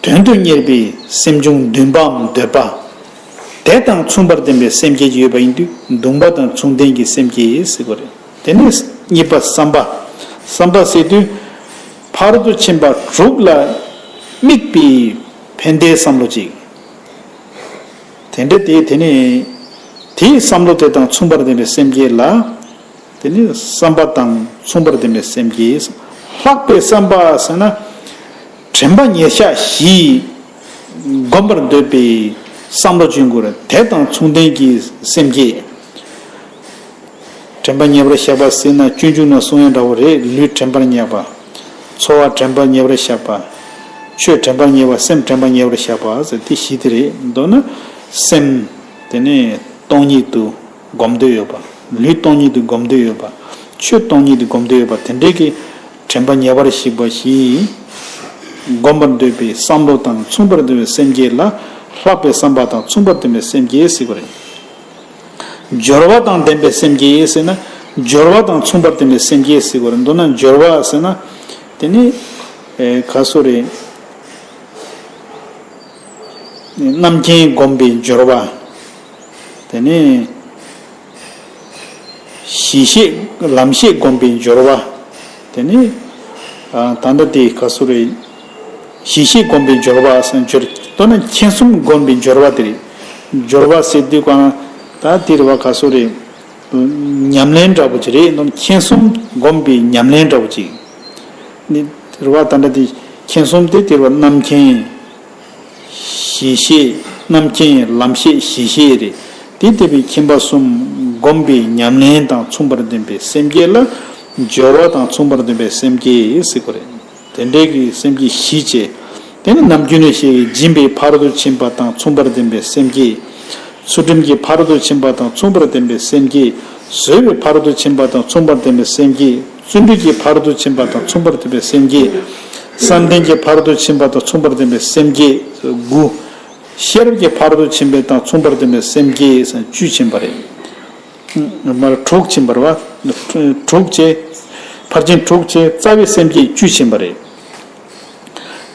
དོན་དུ་གཉེར་བའི་སེམས་བྱུང་འདུན་པའམ་འདོད་པ། དེ་དང་མཚུངས་པར་ལྡན་པའི་སེམས་བསྐྱེད་ཅིག་ཡོད་པ་ཡིན་དུས་འདུན་པ་དང་མཚུངས་ལྡན་གྱི་སེམས་བསྐྱེད་ཟེར་དགོས་རེད། དེ་ནས་གཉིས་པ་བསམ་པ། བསམ་པ་ཟེར་དུས་ཕ་རོལ་ཏུ་ཕྱིན་པ་དྲུག་ལ་དམིགས་པའི་ཕན་བདེའི་བསམ་བློ་ཅིག་དེ་འདྲ་དེ་དེ་ནས་དེའི་བསམ་བློ་དེ་དང་མཚུངས་པར་ལྡན་པའི་སེམས་བསྐྱེད་ལ། དེ་ནི་བསམ་པ་དང་མཚུངས་པར་ལྡན་པའི་སེམས་བསྐྱེད། ལྷག་པའི་བསམ་པ་ཟེར་ན། དྲན་པ་ཉེར་བཞག་བཞི་བསྒོམ་པར་འདོད་པའི་བསམ་བློ་ཅིག་དགོས་རེད། དེ་དང་མཚུངས་ལྡན་གྱི་སེམས་བསྐྱེད། དྲན་པ་ཉེ་བར་བཞག་པ་ཟེར་ན་སྤྱོད་འཇུག་ནང་གསུང་ཡ་འདྲ་བོ་རེད། ལུས་དྲན་པར་ཉེ་བ། ཚོར་བ་དྲན་པ་ཉེ་བར་བཞག་པ། ཆོས་དྲན་པར་ཉེ་བ། སེམས་དྲན་པ་ཉེ་བར་བཞག་པ་ཟེར་དེ་བཞི་དེ་རེད། མདོར་ན་སེམས་དེ་ནི་སྟོང་ཉིད་དུ་སྒོམ་འདོད་ཡོད་པ། ལུས་སྟོང་ཉིད་དུ་སྒོམ་འདོད་ཡོད་པ། ཆོས་སྟོང་ཉིད་དུ་སྒོམ་འདོད་ཡོད་པ། དེ་འདྲའི་གི་ དྲན་པ་ཉེ་བར་ཞིག་པ་བཞི། བསྒོམ་པར་འདོད་པའི་བསམ་བློ་དང་མཚུངས་པར་ལྡན་པའི་སེམས་བསྐྱེད་ལ་ལྷག་པའི་བསམ་པ་དང་མཚུངས་པར་ལྡན་པའི་སེམས་བསྐྱེད་ཟེར་གྱི་རེད། སྦྱོར་བ་དང་ལྡན་པའི་སེམས་བསྐྱེད་ཟེར་ན། སྦྱོར་བ་དང་མཚུངས་པར་ལྡན་པའི་སེམས་བསྐྱེད་ཟེར་གྱི་རེད། མདོར་ན་སྦྱོར་བ་ཟེར་ན། དེ་ནི་ཨེ་ག་སོ་རེད། རྣམ་མཁྱེན་བསྒོམ་པའི་སྦྱོར་བ། དེ་ནས་གཞི་ཤེས་ལམ་ཤེས་བསྒོམ་པའི་སྦྱོར་བ། དེ་ནས་ད་ལྟ་དེ་ག་སོ་རེད། གཞི་ཤེས་བསྒོམ་པའི་སྦྱོར་བ་སང་སྦྱོར། མདོར་ན་མཁྱེན་གསུམ་བསྒོམ་པའི་སྦྱོར་བ་དེ་རེད། སྦྱོར་བ་ཟེར་དུས་གང་ད་དེ་རེད་བ། ག་སོ་རེད། ཉམས་ལེན་འདྲ་པོ་ཅིག་རེད། མདོར་ན་མཁྱེན་གསུམ་བསྒོམ་པའི་ཉམས་ལེན་འདྲ་པོ་ཅིག་ནི་རེད་བ། ད་ལྟ་དེ་མཁྱེན་གསུམ་དེ་དེ་རེད་བ། རྣམ་མཁྱེན། གཞི་ཤེས། རྣམ་མཁྱེན། ལམ་ཤེས། གཞི་ཤེས་རེད། དེ་ལྟ་བུའི་མཁྱེན་པ་གསུམ་བསྒོམ་པའི་ཉམས་ལེན་དང་མཚུངས་པར་ལྡན་པའི་སེམས་བསྐྱེད་ལ་སྦྱོར་བ་དང་མཚུངས་པར་ལྡན་པའི་སེམས་བསྐྱེད་ཟེར་གྱི་རེད། དེ་འདྲའི་གི་སེམས་བསྐྱེད་བཞི་བྱས། དེ་ནི་ནམ་རྒྱུན་ནས་བཤད་ཀྱི་སྦྱིན་པའི་ཕ་རོལ་ཏུ་ཕྱིན་པ་དང་མཚུངས་པར་ལྡན་པའི་སེམས་བསྐྱེད། ཚུལ་ཁྲིམས་ཀྱི་ཕ་རོལ་ཏུ་ཕྱིན་པ་དང་མཚུངས་པར་ལྡན་པའི་སེམས་བསྐྱེད། བཟོད་པའི་ཕ་རོལ་ཏུ་ཕྱིན་པ་དང་མཚུངས་པར་ལྡན་པའི་སེམས་བསྐྱེད། བརྩོན་འགྲུས་ཀྱི་ཕ་རོལ་ཏུ་ཕྱིན་པ་དང་མཚུངས་པར་ལྡན་པའི་སེམས་བསྐྱེད། བསམ་གཏན་གྱི་ཕ་རོལ་ཏུ་ཕྱིན་པ་དང་མཚུངས་པར་ལྡན་པའི་སེམས་བསྐྱེད། དགུ། ཤེས་རབ་ཀྱི་ཕ་རོལ་ཏུ་ཕྱིན་པ་དང་མཚུངས་པར་ལྡན་པའི་སེམས་བསྐྱེད་བཅུ་ཕྱིན་པ་རེད། མར་དྲུག་ཕྱིན་པ་རེད་བ། དྲུག་བྱས། ཕར་ཕྱིན་དྲུག་བྱས། རྩ་བའི་སེམས་བསྐྱེད་བཅུ་ཕྱིན་པ་རེད།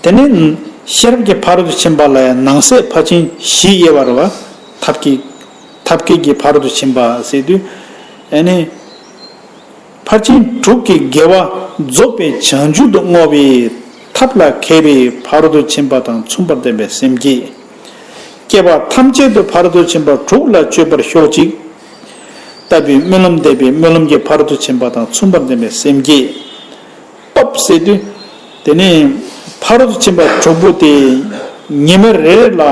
དེ་ནས་ཤེས་རབ་ཀྱི་ཕ་རོལ་ཏུ་ཕྱིན་པ་ལ་ཡང་ནང་གསེས་ཕར་ཕྱིན་བཞི་དབྱེ་བ་རེད་བ། ཐབས་ཀྱི། ཐབས་མཁས་ཀྱི་ཕ་རོལ་ཏུ་ཕྱིན་པ་ཟེར་དུས། ཨ་ནི། ཕར་ཕྱིན་དྲུག་གི་དགེ་བ་རྫོགས་པའི་བྱང་ཆུབ་ཏུ་བསྔོ་བའི་ཐབས་ལ་མཁས་པའི་ཕ་རོལ་ཏུ་ཕྱིན་པ་དང་མཚུངས་པར་ལྡན་པའི་སེམས་བསྐྱེད། སྐྱེ་བ་ཐམས་ཅད་དུ་ཕ་རོལ་ཏུ་ཕྱིན་པ་དྲུག་ལ་སྤྱོད་པར་ཤོག་ཅིག་ལྟ་བུའི་སྨོན་ལམ་འདེབས་པའི་སྨོན་ལམ་གྱི་ཕ་རོལ་ཏུ་ཕྱིན་པ་དང་མཚུངས་པར་ལྡན་པའི་སེམས་བསྐྱེད། སྟོབས་ཟེར་དུས། དེ་ནས་ཕ་རོལ་ཏུ་ཕྱིན་པ་དྲུག་པོ་དེ་ཉི་མ་རེ་རེ་ལ།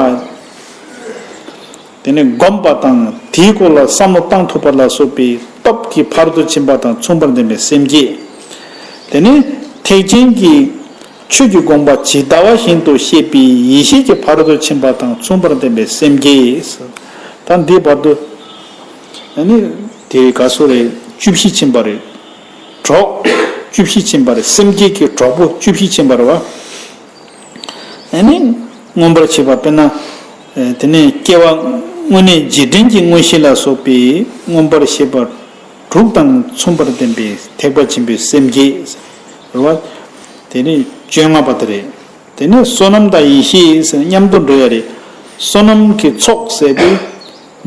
དེ་ནས་བསྒོམ་པ་དང་དེའི་སྐོར་ལ་བསམ་བློ་བཏང་ཐུབ་པ་ལ་སོགས་པའི་སྟོབས་ཀྱི་ཕ་རོལ་ཏུ་ཕྱིན་པ་དང་མཚུངས་པར་ལྡན་པའི་སེམས་བསྐྱེད། དེ་ནས་ཐེག་ཆེན་གྱི་ཆོས་ཀྱི་དགོངས་པ་ཇི་ལྟ་བ་བཞིན་དུ་ཤེས་པའི་ཡེ་ཤེས་ཀྱི་ཕ་རོལ་ཏུ་ཕྱིན་པ་དང་མཚུངས་པར་ལྡན་པའི་སེམས་བསྐྱེད། ད་འདིའི་བར་དུ་ཨ་ནི་དེ་ག་སོ་རེད། བཅུ་བཞི་ཕྱིན་པ་རེད། གྲོགས་བཅུ་བཞི་ཕྱིན་པ་རེད། སེམས་བསྐྱེད་ཀྱི་གྲོགས་པོ་བཅུ་བཞི་ཕྱིན་པ་རེད་བ། ཨ་ནི་མངོན་པར་བྱས་པ་དཔེར་ན། ཨེ་དེ་ནས་སྐྱེ་བ་དངོས་གནས་རྗེས་དྲན་གྱི་མངོན་ཤེས་ལ་སོགས་པའི་མངོན་པར་ཤེས་པ་དྲུག་དང་མཚུངས་པར་ལྡན་པའི་ཐེག་པ་ཆེན་པོའི་སེམས་བསྐྱེད། རེད་བ། དེ་ནས་བཅོ་ལྔ་པ་དེ་རེད། དེ་ནས་བསོད་ནམས་དང་ཡེ་ཤེས་ཟེར་མཉམ་དུ་འགྲོ་ཡ་རེད། བསོད་ནམས་ཀྱི་ཚོགས་ཟེར་དུས།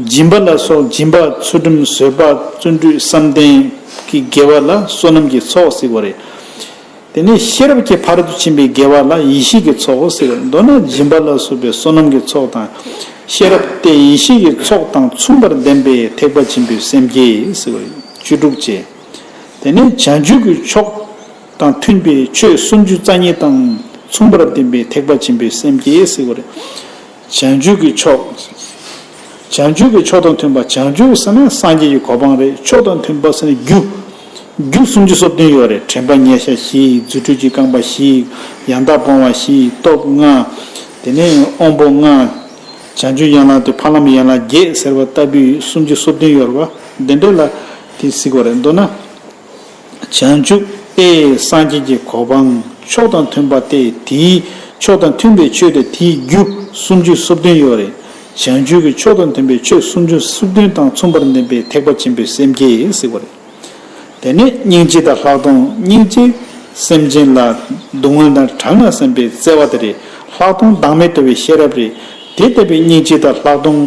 སྦྱིན་པ་ལ་སོགས་སྦྱིན་པ་ཚུལ་ཁྲིམས་བཟོད་པ་བརྩོན་འགྲུས་བསམ་གཏན་གྱི་དགེ་བ་ལ་བསོད་ནམས་ཀྱི་ཚོགས་ཟེར་བ་རེད། དེ་ནས་ཤེས་རབ་ཀྱི་ཕ་རོལ་ཏུ་ཕྱིན་པའི་དགེ་བ་ལ་ཡེ་ཤེས་ཀྱི་ཚོགས་ཟེར་བ་རེད། མདོར་ན་སྦྱིན་པ་ལ་སོགས་པའི་བསོད་ནམས་ཀྱི་ཚོགས་དང་། ཤེས་རབ་སྟེ་ཡེ་ཤེས་ཀྱི་ཚོགས་དང་མཚུངས་པར་ལྡན་པའི་ཐེག་པ་ཆེན་པོའི་སེམས་བསྐྱེད་ཟེར་བ་རེད། བཅུ་དྲུག་བཅས། དེ་ནས་བྱང་ཆུབ་ཀྱི་ཕྱོགས་དང་མཐུན་པའི་ཆོས་སུམ་ཅུ་རྩ་གཉིས་དང་མཚུངས་པར་ལྡན་པའི་ཐེག་པ་ཆེན་པོའི་སེམས་བསྐྱེད་ཟེར་བ་རེད། བྱང་ཆུབ་ཀྱི་ཕྱོགས། བྱང་ཆུབ་ཀྱི་ཕྱོགས་དང་མཐུན་པ། བྱང་ཆུབ་ཟེར་ན་སངས་རྒྱས་ཀྱི་གོ་འཕང་རེད། ཕྱོགས་དང་མཐུན་པ་ཟེར་ན་རྒྱུ། རྒྱུ་སུམ་ཅུ་སོ་བདུན་ཡོད་རེད། དྲན་པ་ཉེར་བཞག་བཞི། རྫུ་འཕྲུལ་གྱི་རྐང་པ་བཞི། ཡང་དག་སྤོང་བ་བཞི། སྟོབས་ལྔ། དེ་ནས་དབང་པོ་ལྔ། བྱང་ཆུབ་ཡན་ལག་དེ་ཕ་ལམ་ཡན་ལག་བརྒྱད་ཟེར་བ་ལྟ་བུའི་སུམ་ཅུ་སོ་བདུན་ཡོད་རེད་བ། འདི་འདྲ་ལ་དེ་གཟིགས་པ་རེད། མདོར་ན། བྱང་ཆུབ་སྟེ་སངས་རྒྱས་ཀྱི་གོ་འཕང་། ཕྱོགས་དང་མཐུན་པ་སྟེ་དེའི་ཕྱོགས་དང་མཐུན་པའི་ཆོས་ཏེ་དེའི་རྒྱུ་སུམ་ཅུ་སོ་བདུན་ཡོད་རེད། བྱང་ཆུབ་ཀྱི་ཕྱོགས་དང་མཐུན་པའི་ཆོས་སུམ་ཅུ་སོ་བདུན་དང་མཚུངས་པར་ལྡན་པའི་ཐེག་པ་ཆེན་པོའི་སེམས་བསྐྱེད་ཟེར་བ་རེད། དེ་ནས་སྙིང་རྗེ་དང་ལྷག་མཐོང་། སྙིང་རྗེ། སེམས་ཅན་ལ་སྡུག་བསྔལ་དང་བྲལ་བར་སེམས་པའི་བརྩེ་བ་དེ་རེད། ལྷག་མཐོང་བདག་མེད་རྟོགས་པའི་ཤེས་རབ་རེད། དེ་ལྟ་བུའི་སྙིང་རྗེ་དང་ལྷག་མཐོང་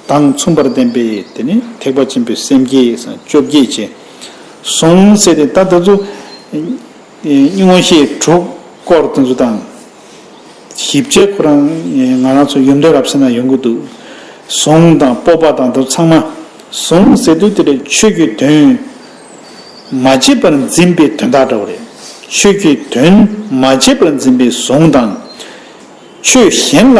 དང་མཚུངས་པར་ལྡན་པའི་དེ་ནི་ཐེག་པ་ཆེན་པོའི་སེམས་བསྐྱེད་བཅོ་བརྒྱད་བྱས། ཟུང་ཟེར་ཏེ་ད་དེ་ཚོ་མངོན་ཤེས་དྲུག་སྐོར་དེ་ཚོ་དང་། ཞིབ་ཆ་ཁོ་རང་ང་རང་ཚོ་ཡོན་ཏན་རབ་གསལ་ན་ཡོང་གི་འདུག་ཟུང་དང་སྤོབས་པ་དང་དེ་ཚང་མ། ཟུང་ཟེར་དུས་དེ་ལས་ཆོས་ཀྱི་དོན་མ་བྱས་པར་འཛིན་པའི་དོན་དག་འདྲ་བོ་རེད། ཆོས་ཀྱི་དོན་མ་བྱས་པར་འཛིན་པའི་ཟུང་དང་། ཆོས་གཞན་ལ་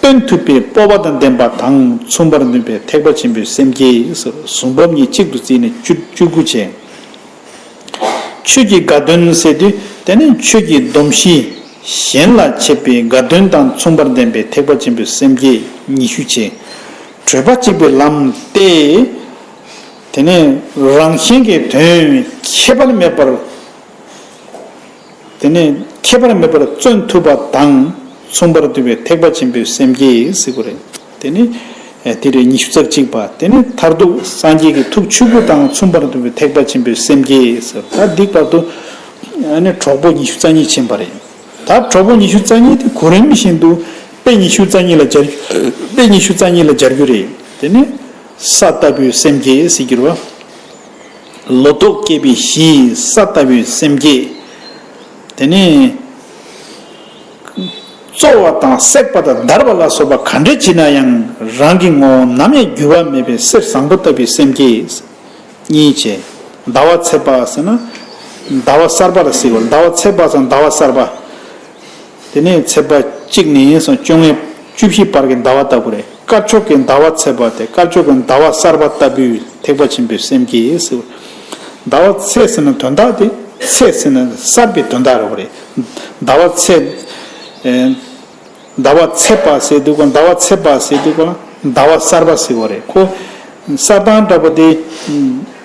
སྟོན་ཐུབ་པའི་སྤོབས་པ་དང་ལྡན་པ་དང་མཚུངས་པར་ནུས་པའི་ཐེག་པ་ཆེན་པོའི་སེམས་བསྐྱེད་ཟེར། ཟུང་འབུམ་གཉིས་གཅིག་ཏུ་བརྩིས་ནས་བཅུ་བཅུ་དགུ་བྱས། ཆོས་ཀྱི་དགའ་སྟོན་ཟེར་དུས་དེ་ནི་ཆོས་ཀྱི་སྡོམ་གཞི་གཞན་ལ་འཆད་པའི་དགའ་སྟོན་དང་མཚུངས་པར་ལྡན་པའི་ཐེག་པ་ཆེན་པོའི་སེམས་བསྐྱེད་ཉི་ཤུ་བྱས། བགྲོད་པ་གཅིག་པའི་ལམ་སྟེ། དེ་ནི་རང་གཞན་གྱི་དོན་ཁྱད་པར་མེད་པར། དེ་ནས་ཁྱད་པར་མེད་པར་བརྩོན་ཐུབ་པ་དང་མཚུངས་པར་འདུས་པའི་ཐེག་པ་ཆེན་པོའི་སེམས་བསྐྱེད་ཟེར་གྱི་རེད། དེ་ནི་དེ་རེད། ཉི་ཤུ་རྩ་གཅིག་པ། དེ་ནི་མཐར་ཐུག་སངས་རྒྱས་ཀྱི་ཐུགས་ཆོས་སྐུ་དང་མཚུངས་པར་འདུས་པའི་ཐེག་པ་ཆེན་པོའི་སེམས་བསྐྱེད་ཟེར། ད་འདི་བར་དུ་ཨ་ནི་གྲོགས་པོ་ཉི་ཤུ་རྩ་གཉིས་ཕྱིན་པ་རེད། ད་གྲོགས་པོ་ཉི་ཤུ་རྩ་གཉིས་དེ་གོ་རིམ་བཞིན་དུ་དཔེ་ཉི་ཤུ་རྩ་གཉིས་ལ་སྦྱར། དཔེ་ཉི་ཤུ་རྩ་གཉིས་ལ་སྦྱར་རྒྱུ་རེད། དེ་ནི་ས་ལྟ་བུའི་སེམས་བསྐྱེད་ཟེར་གྱི་རེད་བ། ལོ་ཏོག་སྐྱེས་པའི་གཞིའི་ས་ལྟ་བུའི་སེམས་བསྐྱེད། དེ་ནས་བཙོ་བ་དང་བསྲེག་པ་དང་བརྡར་བ་ལ་སོགས་པ་ག་འདྲ་བྱེད་ན་ཡང་རང་གི་ངོ་བོ་ནམ་ཡང་འགྱུར་བ་མེད་པའི་གསེར་བཟང་པོ་ལྟ་བུའི་སེམས་བསྐྱེད། གཉིས་བྱས། ཟླ་བ་ཚེས་པ་ཟེར་ན་ཟླ་བ་གསར་པ་ལ་ཟེར་བ། ཟླ་བ་ཚེས་པ་ཟེར་ན་ཟླ་བ་གསར་པ། དེ་ནས་ཚེས་པ་གཅིག་ནས་བཟུང་བཅོ་ལྔ་བཅུ་བཞི་བར་གྱི་ཟླ་བ་ལྟ་བུ་རེད། དཀར་ཕྱོགས་ཀྱི་ཟླ་བ་ཚེས་པ་དེ་དཀར་ཕྱོགས་ཀྱི་ཟླ་བ་གསར་པ་ལྟ་བུའི་ཐེག་པ་ཆེན་པོའི་སེམས་བསྐྱེད་ཟེར། ཟླ་བ་ཚེས་ཟེར་ན་དོན་དག་དེ་ཚེས་ཟེར་ན་གསར་པའི་དོན་དག་རེད་བ་རེད། ཟླ་བ་ཚེས། ཨེ། ཟླ་བ་ཚེས་པ་ཟེར་དུས་ཀ་ཟླ་བ་ཚེས་པ་ཟེར་དུས་ཀ་ཟླ་བ་གསར་པ་ཟེར་བ་རེད། ཁོ་ས་དང་འདྲ་པོ་དེ་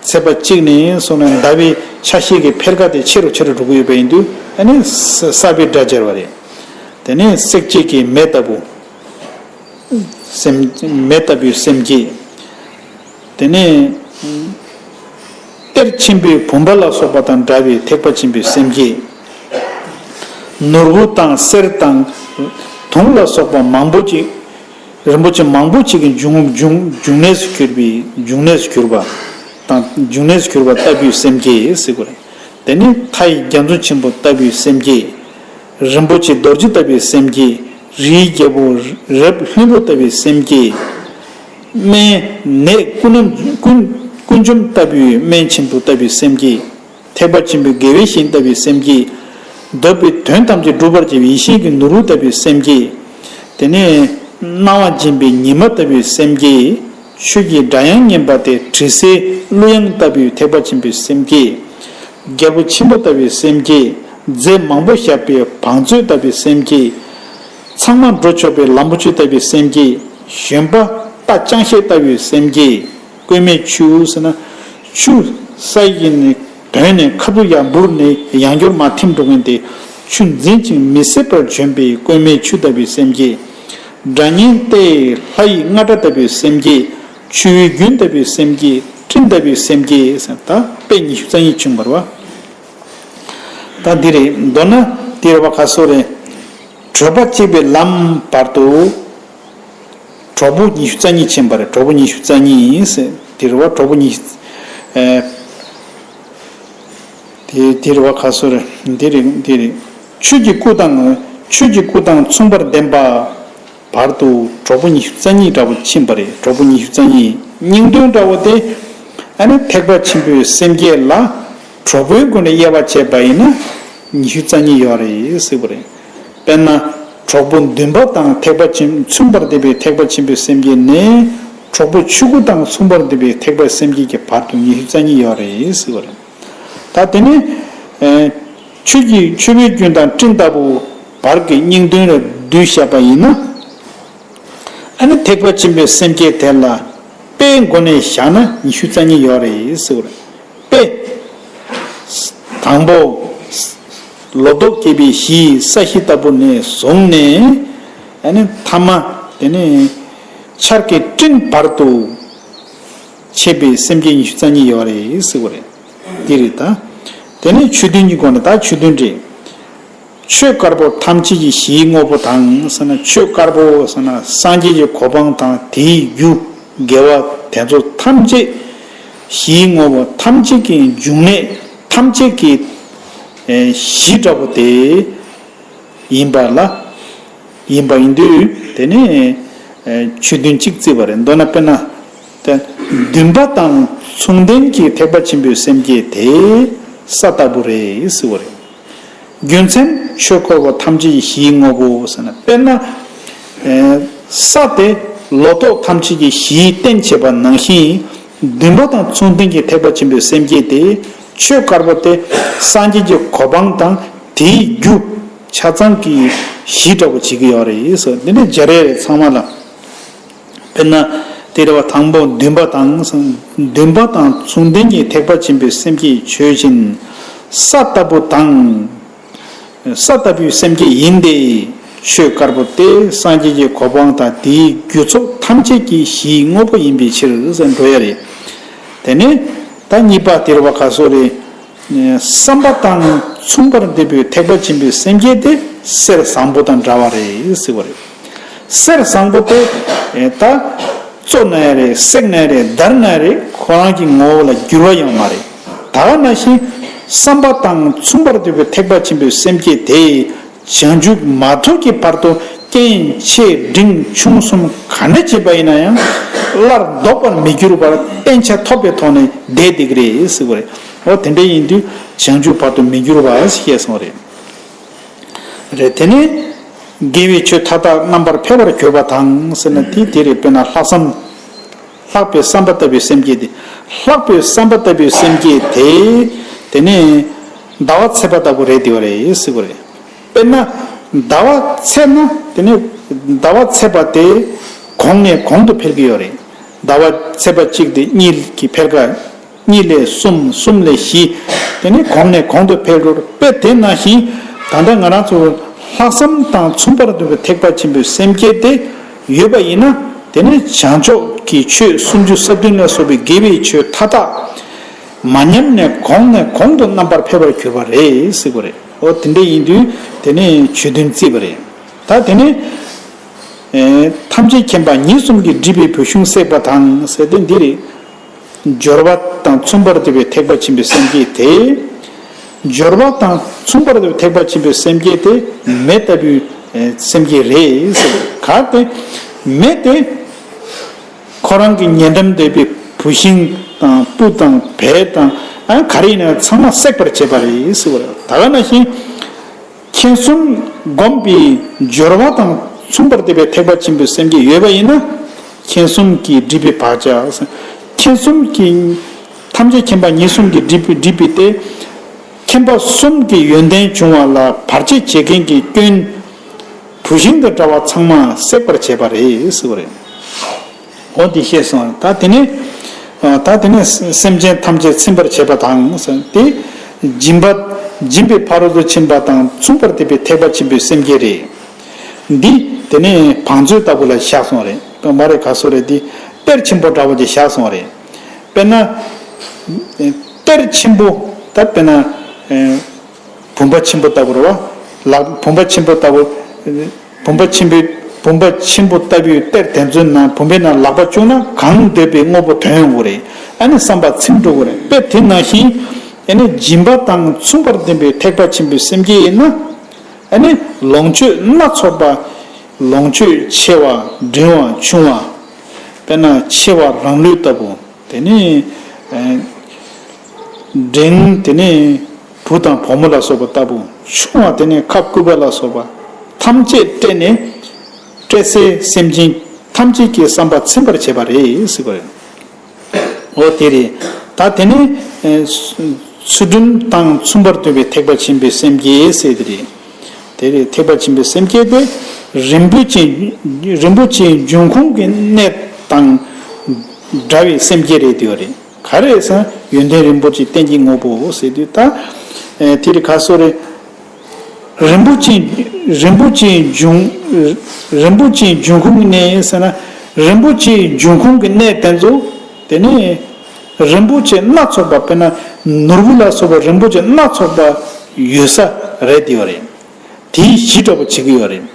ཚེས་པ་གཅིག་ནས་བཟུང་ནས་ཟླ་བའི་ཆ་ཤས་ཀྱི་འཕེལ་ཁ་དེ་ཆེ་རུ་ཆེ་རུ་འགྲོ་གི་ཡོད་པ་ཡིན་དུས་ཨ་ནི་གསར་པའི་སྒྲ་སྦྱར་བ་རེད། དེ་ནས་བསྲེག་བཅད་ཀྱི་མེ་ལྟ་བུ། སེམས། མེ་ལྟ་བུའི་སེམས་བསྐྱེད། དེ་ནས་གཏེར་ཆེན་པོའི་བུམ་པ་ལ་སོགས་པ་དང་འདྲ་བའི་ཐེག་པ་ཆེན་པོའི་སེམས་བསྐྱེད། ནོར་བུ་དང་གསེར་དང་དུང་ལ་སོགས་པ་མང་པོ་ཅིག་རིན་པོ་ཆེ་མང་པོ་ཅིག་གི་འབྱུང་འབྱུང་འབྱུང་གནས་སུ་གྱུར་པའི་འབྱུང་གནས་སུ་གྱུར་པ་དང་འབྱུང་གནས་སུ་གྱུར་པ་ལྟ་བུའི་སེམས་བསྐྱེད་ཟེར་དགོས་རེད། དེ་ནི་མཐའ་ཡི་རྒྱ་མཚོ་ཆེན་པོ་ལྟ་བུའི་སེམས་བསྐྱེད། རིན་པོ་ཆེ་རྡོ་རྗེ་ལྟ་བུའི་སེམས་བསྐྱེད། རིའི་རྒྱལ་པོ་རབ་ལྷུན་པོ་ལྟ་བུའི་སེམས་བསྐྱེད། སྨན་ནད་ཀུན་རྣམས་ཀུན་ཀུན་འཇོམས་ལྟ་བུའི་སྨན་ཆེན་པོ་ལྟ་བུའི་སེམས་བསྐྱེད། ཐེག་པ་ཆེན་པོའི་དགེ་བའི་བཤེས་ལྟ་བུའི་སེམས་བསྐྱེད། འདོད་པའི་དོན་ཐམས་ཅད་འགྲུབ་པར་བྱེད་པའི་ཡེ་ཤེས་ཀྱི་ནོར་བུ་ལྟ་བུའི་སེམས་བསྐྱེད། དེ་ནས་སྣང་བ་འབྱིན་པའི་ཉི་མ་ལྟ་བུའི་སེམས་བསྐྱེད། ཆོས་ཀྱི་སྒྲ་དབྱངས་སྙན་པ་སྟེ་དྲི་ཟའི་གླུ་དབྱངས་ལྟ་བུའི་ཐེག་པ་ཆེན་པོའི་སེམས་བསྐྱེད། རྒྱལ་པོ་ཆེན་པོ་ལྟ་བུའི་སེམས་བསྐྱེད། རྫས་མང་པོ་བཞག་པའི་བང་མཛོད་ལྟ་བུའི་སེམས་བསྐྱེད། ཚང་མ་འགྲོ་ཆོག་པའི་ལམ་པོ་ཆེ་ལྟ་བུའི་སེམས་བསྐྱེད། བཞོན་པ་རྟ་ཅང་ཤེས་ལྟ་བུའི་སེམས་བསྐྱེད། བཀོད་མའི་ཆུ་ཟེར་ན། ཆུ་ས་ཡི་ནས་དོན་ནས་ཁ་ཐུག་ཡར་འབུར་ནས་ཡང་བསྐྱར་མར་ཐིམ་འགྲོ་མཁན་དེ་ཆུ་འཛིན་ཅིང་མི་ཟད་པར་བྱོན་པའི་བཀོད་མའི་ཆུ་ལྟ་བུའི་སེམས་བསྐྱེད། སྒྲ་སྙན་ཏེ་ལྷ་ཡི་རྔ་སྒྲ་ལྟ་བུའི་སེམས་བསྐྱེད། ཆུ་བོའི་རྒྱུན་ལྟ་བུའི་སེམས་བསྐྱེད། སྤྲིན་ལྟ་བུའི་སེམས་བསྐྱེད་ཟེར་ད་དཔེ་ཉི་ཤུ་རྩ་གཉིས་བྱུང་བ་རེད་བ། ད་འདི་རེད། མདོར་ན་འདི་རེད་བ་ཁ་སོ་རེད། བགྲོད་པ་གཅིག་པའི་ལམ་བར་དུ། གྲོགས་པོ་ཉི་ཤུ་རྩ་གཉིས་ཕྱིན་པ་རེད། གྲོགས་པོ་ཉི་ཤུ་རྩ་གཉིས་ཟེར་དེ་རེད་བ། གྲོགས་པོ་ཉི་ཤུ། ཨེ། དེ་དེ་རེད་བ་ཁ་སོ་རེད། འདི་རེད་འདི་རེད། ཆོས་ཀྱི་སྐུ་དང་ཆོས་ཀྱི་སྐུ་དང་མཚུངས་པར་ལྡན་པ་བར་དུ་གྲོགས་པོ་ཉི་ཤུ་རྩ་གཉིས་འདྲ་བོ་ཕྱིན་པ་རེད། གྲོགས་པོ་ཉི་ཤུ་རྩ་གཉིས་སྙིང་དོན་འདྲ་བོ་དེ་ཨ་ནི་ཐེག་པ་ཆེན་པོའི་སེམས་བསྐྱེད་ལ་གྲོགས་པོའི་སྒོ་ནས་དབྱེ་བ་ཕྱེས་པ་ཡིན་ན་ཉི་ཤུ་རྩ་གཉིས་ཡོད་རེད་ཟེར་བ་རེད། དཔེར་ན། གྲོགས་པོ་འདུན་པ་དང་ཐེག་པ་ཆེན་མཚུངས་པར་ལྡན་པའི་ཐེག་པ་ཆེན་པོའི་སེམས་བསྐྱེད་ནས་གྲོགས་པོ་ཆོས་སྐུ་དང་མཚུངས་པར་ལྡན་པའི་ཐེག་པའི་སེམས་བསྐྱེད་ཀྱི་བར་དུ་ཉི་ཤུ་རྩ་གཉིས་ཡོད་རེད་ཟེར་བ་རེད། ད་དེ་ནི་ཨེ། ཆོས་ཀྱི་ཆོས་པའི་རྒྱུན་དང་སྤྲིན་ལྟ་བུ་བར་གྱི་སྙིང་དོན་ལ་བསྡུས་བཞག་པ་ཡིན་ན། ཨ་ནི་ཐེག་པ་ཆེན་པོའི་སེམས་བསྐྱེད་དེ་ལ་དཔེའི་སྒོ་ནས་བཞག་ན་ཉི་ཤུ་རྩ་གཉིས་ཡོད་རེད་ཟེར་བ་རེད། དཔེ། དང་པོ། ལོ་ཏོག་སྐྱེས་པའི་གཞིའི་ས་གཞི་ལྟ་བུ་ནས་བཟུང་ནས། ཨ་ནི་ཐ་མ་དེ་ནས་ཆར་གྱི་སྤྲིན་བར་དུ་ཕྱེ་བའི་སེམས་བསྐྱེད་ཉི་ཤུ་རྩ་གཉིས་ཡོད་རེད་ཟེར་བ་རེད། འདི་རེད་ད། དེ་ནས་ཆོས་བདུན་གྱི་སྒོ་ནས་ད་ཆོས་བདུན་རེད། ཆོས་དཀར་པོ་ཐམས་ཅད་ཀྱི་གཞིའི་དངོས་པོ་དང་ཟེར་ན། ཆོས་དཀར་པོ་ཟེར་ན་སངས་རྒྱས་ཀྱི་གོ་འཕང་དང་དེའི་རྒྱུ་དགེ་བ་དེ་ཚོ་ཐམས་ཅད་གཞིའི་དངོས་པོ་ཐམས་ཅད་ཀྱི་འབྱུང་གནས་ཐམས་ཅད་ཀྱི་ཨེ་གཞི་འདྲ་པོ་དེ་ཡིན་པ་ལ་ཡིན་པ་ཡིན་དུས་དེ་ནི་ཨེ་ཆོས་བདུན་གཅིག་བརྩིས་པ་རེད། མདོར་ན་དཔེར་ན་དེ་འདུན་པ་དང་མཚུངས་ལྡན་གྱི་ཐེག་པ་ཆེན་པོའི་སེམས་བསྐྱེད་དེ་ས་ལྟ་བུ་རེད་ཟེར་བ་རེད། རྒྱུ་མཚན་ཆོས་འཁོར་བ་ཐམས་ཅད་ཀྱི་གཞིའི་དངོས་པོ་ཟེར་ན། དཔེར་ན། ཨེ་ས་དེ་ལོ་ཏོག་ཐམས་ཅད་ཀྱི་གཞིའི་རྟེན་བྱེད་པ་ནང་བཞིན། འདུན་པ་དང་མཚུངས་ལྡན་གྱི་ཐེག་པ་ཆེན་པོའི་སེམས་བསྐྱེད་དེ། ཆོས་དཀར་པོ་དེ་སངས་རྒྱས་ཀྱི་གོ་འཕང་དང་དེའི་རྒྱུ་ཆ་ཚང་གི་གཞི་འདྲ་པོ་བྱེད་ཀྱི་ཡོད་རེད་ཟེར། འདི་ནི་སྦྱར་ཡས་རེད་ཚང་མ་ལ། དཔེར་ན། དེ་རེད་བ། དང་པོ་འདུན་པ་དང་། འདུན་པ་དང་མཚུངས་ལྡན་གྱི་ཐེག་པ་ཆེན་པོའི་སེམས་བསྐྱེད་ཆོས་ཅན། ས་ལྟ་བུ་དང་། ས་ལྟ་བུའི་སེམས་བསྐྱེད་ཡིན་ཏེ། ཆོས་དཀར་པོ་སྟེ་སངས་རྒྱས་ཀྱི་གོ་འཕང་དང་དེའི་རྒྱུ་ཚོགས་ཐམས་ཅད་ཀྱི་གཞིའི་དངོས་པོ་ཡིན་པའི་ཕྱིར་ཟེར་འགྲོ་ཡ་རེད། དེ་ནས་ད་གཉིས་པ་དེ་རེད་བ། ག་སོགས་རེད། བསམ་པ་དང་མཚུངས་པར་ལྡན་པའི་ཐེག་པ་ཆེན་པོའི་སེམས་བསྐྱེད་དེ་གསེར་བཟང་པོ་དང་འདྲ་བ་རེད་ཟེར་བ་རེད། གསེར་བཟང་པོ་དེ་ད་བཙོ་ན་ཡང་རེད། བསྲེགས་ན་ཡང་རེད། བརྡར་ན་ཡང་རེད། ཁོ་རང་གི་ངོ་བོ་ལ་འགྱུར་བ་ཡོང་མ་རེད། ད་ག་ནང་བཞིན་བསམ་པ་དང་མཚུངས་པར་ལྡན་པའི་ཐེག་པ་ཆེན་པོའི་སེམས་བསྐྱེད་དེ་བྱང་ཆུབ་མ་ཐོབ་ཀྱི་བར་དུ་རྐྱེན་ཆེ་འབྲིང་ཆུང་གསུམ་ག་འདྲ་བྱས་པ་ཡིན་ན་ཡང་སླར་ལྡོག་པར་མི་འགྱུར་བར་བརྟན་ཆ་ཐོབ་པའི་ཐོག་ནས་བསྡད་བསྡད་ཀྱི་རེད་ཟེར་བ་རེད། འོ་དེ་འདྲ་ཡིན་དུས་བྱང་ཆུབ་བར་དུ་མི་འགྱུར་བ་ཞེས་གསུངས་པ་རེད། རེད། དེ་ནས་དགེ་བའི་ཆོས་མཐའ་དག་རྣམ་པར་འཕེལ་བར་གྱུར་པ་དང་ཟེར་ན་དེ་དེ་རེད། དཔེར་ན་ལྷག་བསམ། ལྷག་པའི་བསམ་པ་ལྟ་བུའི་སེམས་བསྐྱེད་དེ། ལྷག་པའི་བསམ་པ་ལྟ་བུའི་སེམས་བསྐྱེད་དེ། དེ་ནས་ཟླ་བ་ཚེས་པ་ལྟ་བུ་རེད་དེ་བ་རེད་ཟེར་བ་རེད། དཔེར་ན་ཟླ་བ་ཚེས་ན་དེ་ནས་ཟླ་བ་ཚེས་པ་དེ་གོང་ནས་གོང་དུ་འཕེལ་གྱི་ཡོད་རེད། ཟླ་བ་ཚེས་པ་གཅིག་དེ་གཉིས་ཀྱི་འཕེལ་ཁ། གཉིས་ལས་གསུམ། གསུམ་ལས་བཞི། དེ་ནས་གོང་ནས་གོང་དུ་འཕེལ་འགྲོ། དཔེ་དེ་ནང་བཞིན་ད་ལྟ་ང་རང་ཚོ་ལྷག་བསམ་དང་མཚུངས་པར་ལྡན་པའི་ཐེག་པ་ཆེན་པོའི་སེམས་བསྐྱེད་དེ་ཡོད་པ་ཡིན་ན། དེ་ནི་བྱང་ཕྱོགས་ཀྱི་ཆོས་སུམ་ཅུ་རྩ་བདུན་ལ་སོགས་པའི་དགེ་བའི་ཆོས་མཐའ་དག་མ་ཉམས་ནས་གོང་ནས་གོང་དུ་རྣམ་པར་འཕེལ་བར་གྱུར་པ་རེད་ཟེར་བ་རེད། འོ་དེ་འདྲ་ཡིན་དུས་དེ་ནི་ཆོས་དོན་བརྩིས་པ་རེད། ད་དེ་ནི་ཐམས་ཅད་མཁྱེན་པ་ཉིད་གསུམ་གྱིས་བསྒྲིབས་པའི་བུ་ཆུང་བསྲེགས་པ་དང་ཟེར་དེ་འདི་རེད། སྦྱོར་བ་དང་མཚུངས་པར་ལྡན་པའི་ཐེག་པ་ཆེན་པོའི་སེམས་བསྐྱེད་དེ། སྦྱོར་བ་དང་མཚུངས་པར་ལྡན་པའི་ཐེག་པ་ཆེན་པོའི་སེམས་བསྐྱེད་དེ་མེ་ལྟ་བུའི་སེམས་བསྐྱེད་རེད་ཟེར། གལ་ཏེ་མེ་དེ་ཁོ་རང་གི་ཉེ་འགྲམ་སྡོད་པའི་བུད་ཤིང་དང་སྤུ་དང་བལ་དང་ཨ་ག་རེ་ཡིན་ན་ཚང་མ་བསྲེག་པར་བྱེད་པ་རེད་ཟེར་བ་རེད། ད་ག་ནང་བཞིན། མཁྱེན་གསུམ་བསྒོམས་པའི་སྦྱོར་བ་དང་མཚུངས་པར་ལྡན་པའི་ཐེག་པ་ཆེན་པོའི་སེམས་བསྐྱེད་ཡོད་པ་ཡིན་ན། མཁྱེན་གསུམ་གྱིས་བསྒྲིབས་པའི་བག་ཆགས། མཁྱེན་གསུམ་གྱིས་ཐམས་ཅད་མཁྱེན་པ་ཉིད་གསུམ་གྱིས་བསྒྲིབས་པའི་བསྒྲིབས་པའི་སྟེ། མཁྱེན་པ་གསུམ་གྱི་ཡོན་ཏན་འབྱུང་བ་ལ་བར་ཆད་བྱེད་མཁན་གྱི་སྐྱོན། བུད་ཤིང་དང་འདྲ་བ་ཚང་མ་བསྲེག་པར་བྱེད་པ་རེད་ཟེར་བ་རེད། འོ་འདི་ཤེས་སོང་། ད་དེ་ནས། ད་དེ་ནས་སེམས་ཅན་ཐམས་ཅད་ཚིམ་པར་བྱེད་པ་དང་། དེ་སྦྱིན་པ། སྦྱིན་པའི་ཕ་རོལ་ཏུ་ཕྱིན་པ་དང་མཚུངས་པར་ལྡན་པའི་ཐེག་པ་ཆེན་པོའི་སེམས་བསྐྱེད་རེད། འདི་དེ་ནས་བང་མཛོད་ལྟ་བུ་ལ་བཞག་སོང་རེད། དཔེ་མ་རེད། ག་སོགས་རེད། འདི་གཏེར་ཆེན་པོ་འདྲ་བོ་ཅིག་བཞག་སོང་རེད། དཔེར་ན། གཏེར་ཆེན་པོ་ད་དཔེར་ན། བུམ་པ་ཆེན་པོ་ལྟ་བུ་རེད་བ། ལག་བུམ་པ་ཆེན་པོ་ལྟ་བུ། བུམ་པ་ཆེན་པོའི་བུམ་པ་ཆེན་པོ་ལྟ་བུའི་གཏེར་དེ་ཚོའི་ནང་བུམ་པའི་ནང་ལག་པ་བཅུག་ན་གང་འདོད་པའི་དངོས་པོ་ཐོན་ཡོང་གི་རེད། ཨ་ནི་བསམ་པ་ཚིམ་འགྲོ་གི་རེད། དཔེ་དེ་ནང་བཞིན་ཨ་ནི་སྦྱིན་པ་དང་མཚུངས་པར་ལྡན་པའི་ཐེག་པ་ཆེན་པོའི་སེམས་བསྐྱེད་ཡིན་ན། ཨ་ནི་ལོངས་སྤྱོད་སྣ་ཚོགས་པ། ལོངས་སྤྱོད་ཆེ་བ་འབྲིང་བ་ཆུང་བ། དཔེར་ན་ཆེ་བ་རང་ལུས་ལྟ་བུ། དེ་ནས་འབྲིང་དེ་ནས་བུ་དང་བུ་མོ་ལ་སོགས་པ་ལྟ་བུ། ཆུང་བ་དེ་ནས་ཁབ་སྐུད་པ་ལ་སོགས་པ་ཐམས་ཅད་སྤྲད་ནས། སྤྲད་སའི་སེམས་ཅན་ཐམས་ཅད་ཀྱི་བསམ་པ་ཚིམ་པར་བྱེད་པ་རེད་ཟེར་བ་རེད། འོ་དེ་རེད། ད་དེ་ནས་ཚུལ་ཁྲིམས་དང་མཚུངས་པར་ལྡན་པའི་ཐེག་པ་ཆེན་པོའི་སེམས་བསྐྱེད་ཟེར་དེ་རེད། དེ་རེད། ཐེག་པ་ཆེན་པོའི་སེམས་བསྐྱེད་དེ་རིན་པོ་ཆེ། རིན་པོ་ཆེའི་འབྱུང་ཁུངས་ཀྱི་གནས་དང་འདྲ་བའི་སེམས་བསྐྱེད་རེད་དེ་བ་རེད། ག་རེ་ཟེར་ན་ཡོན་ཏན་རིན་པོ་ཆེ་རྟེན་གྱི་དངོས་པོ་ཟེར་དུས་ད། ཨེ་དེ་རིང་ཁ་སོ་རེ། རིན་པོ་ཆེ། རིན་པོ་ཆེའི་འབྱུང་། རིན་པོ་ཆེའི་འབྱུང་ཁུངས་ནས་ཟེར་ན། རིན་པོ་ཆེའི་འབྱུང་ཁུངས་ཀྱི་གནས་དེ་ཚོ། དེ་ནི་རིན་པོ་ཆེ་སྣ་ཚོགས་པ། དཔེར་ན་ནོར་བུ་ལ་སོགས་པ་རིན་པོ་ཆེ་སྣ་ཚོགས་པ་ཡོད་ས་རེད་དེ་བ་རེད། དེའི་གཞི་འདྲ་བོ་བྱེད་ཀྱི་ཡོད་རེད།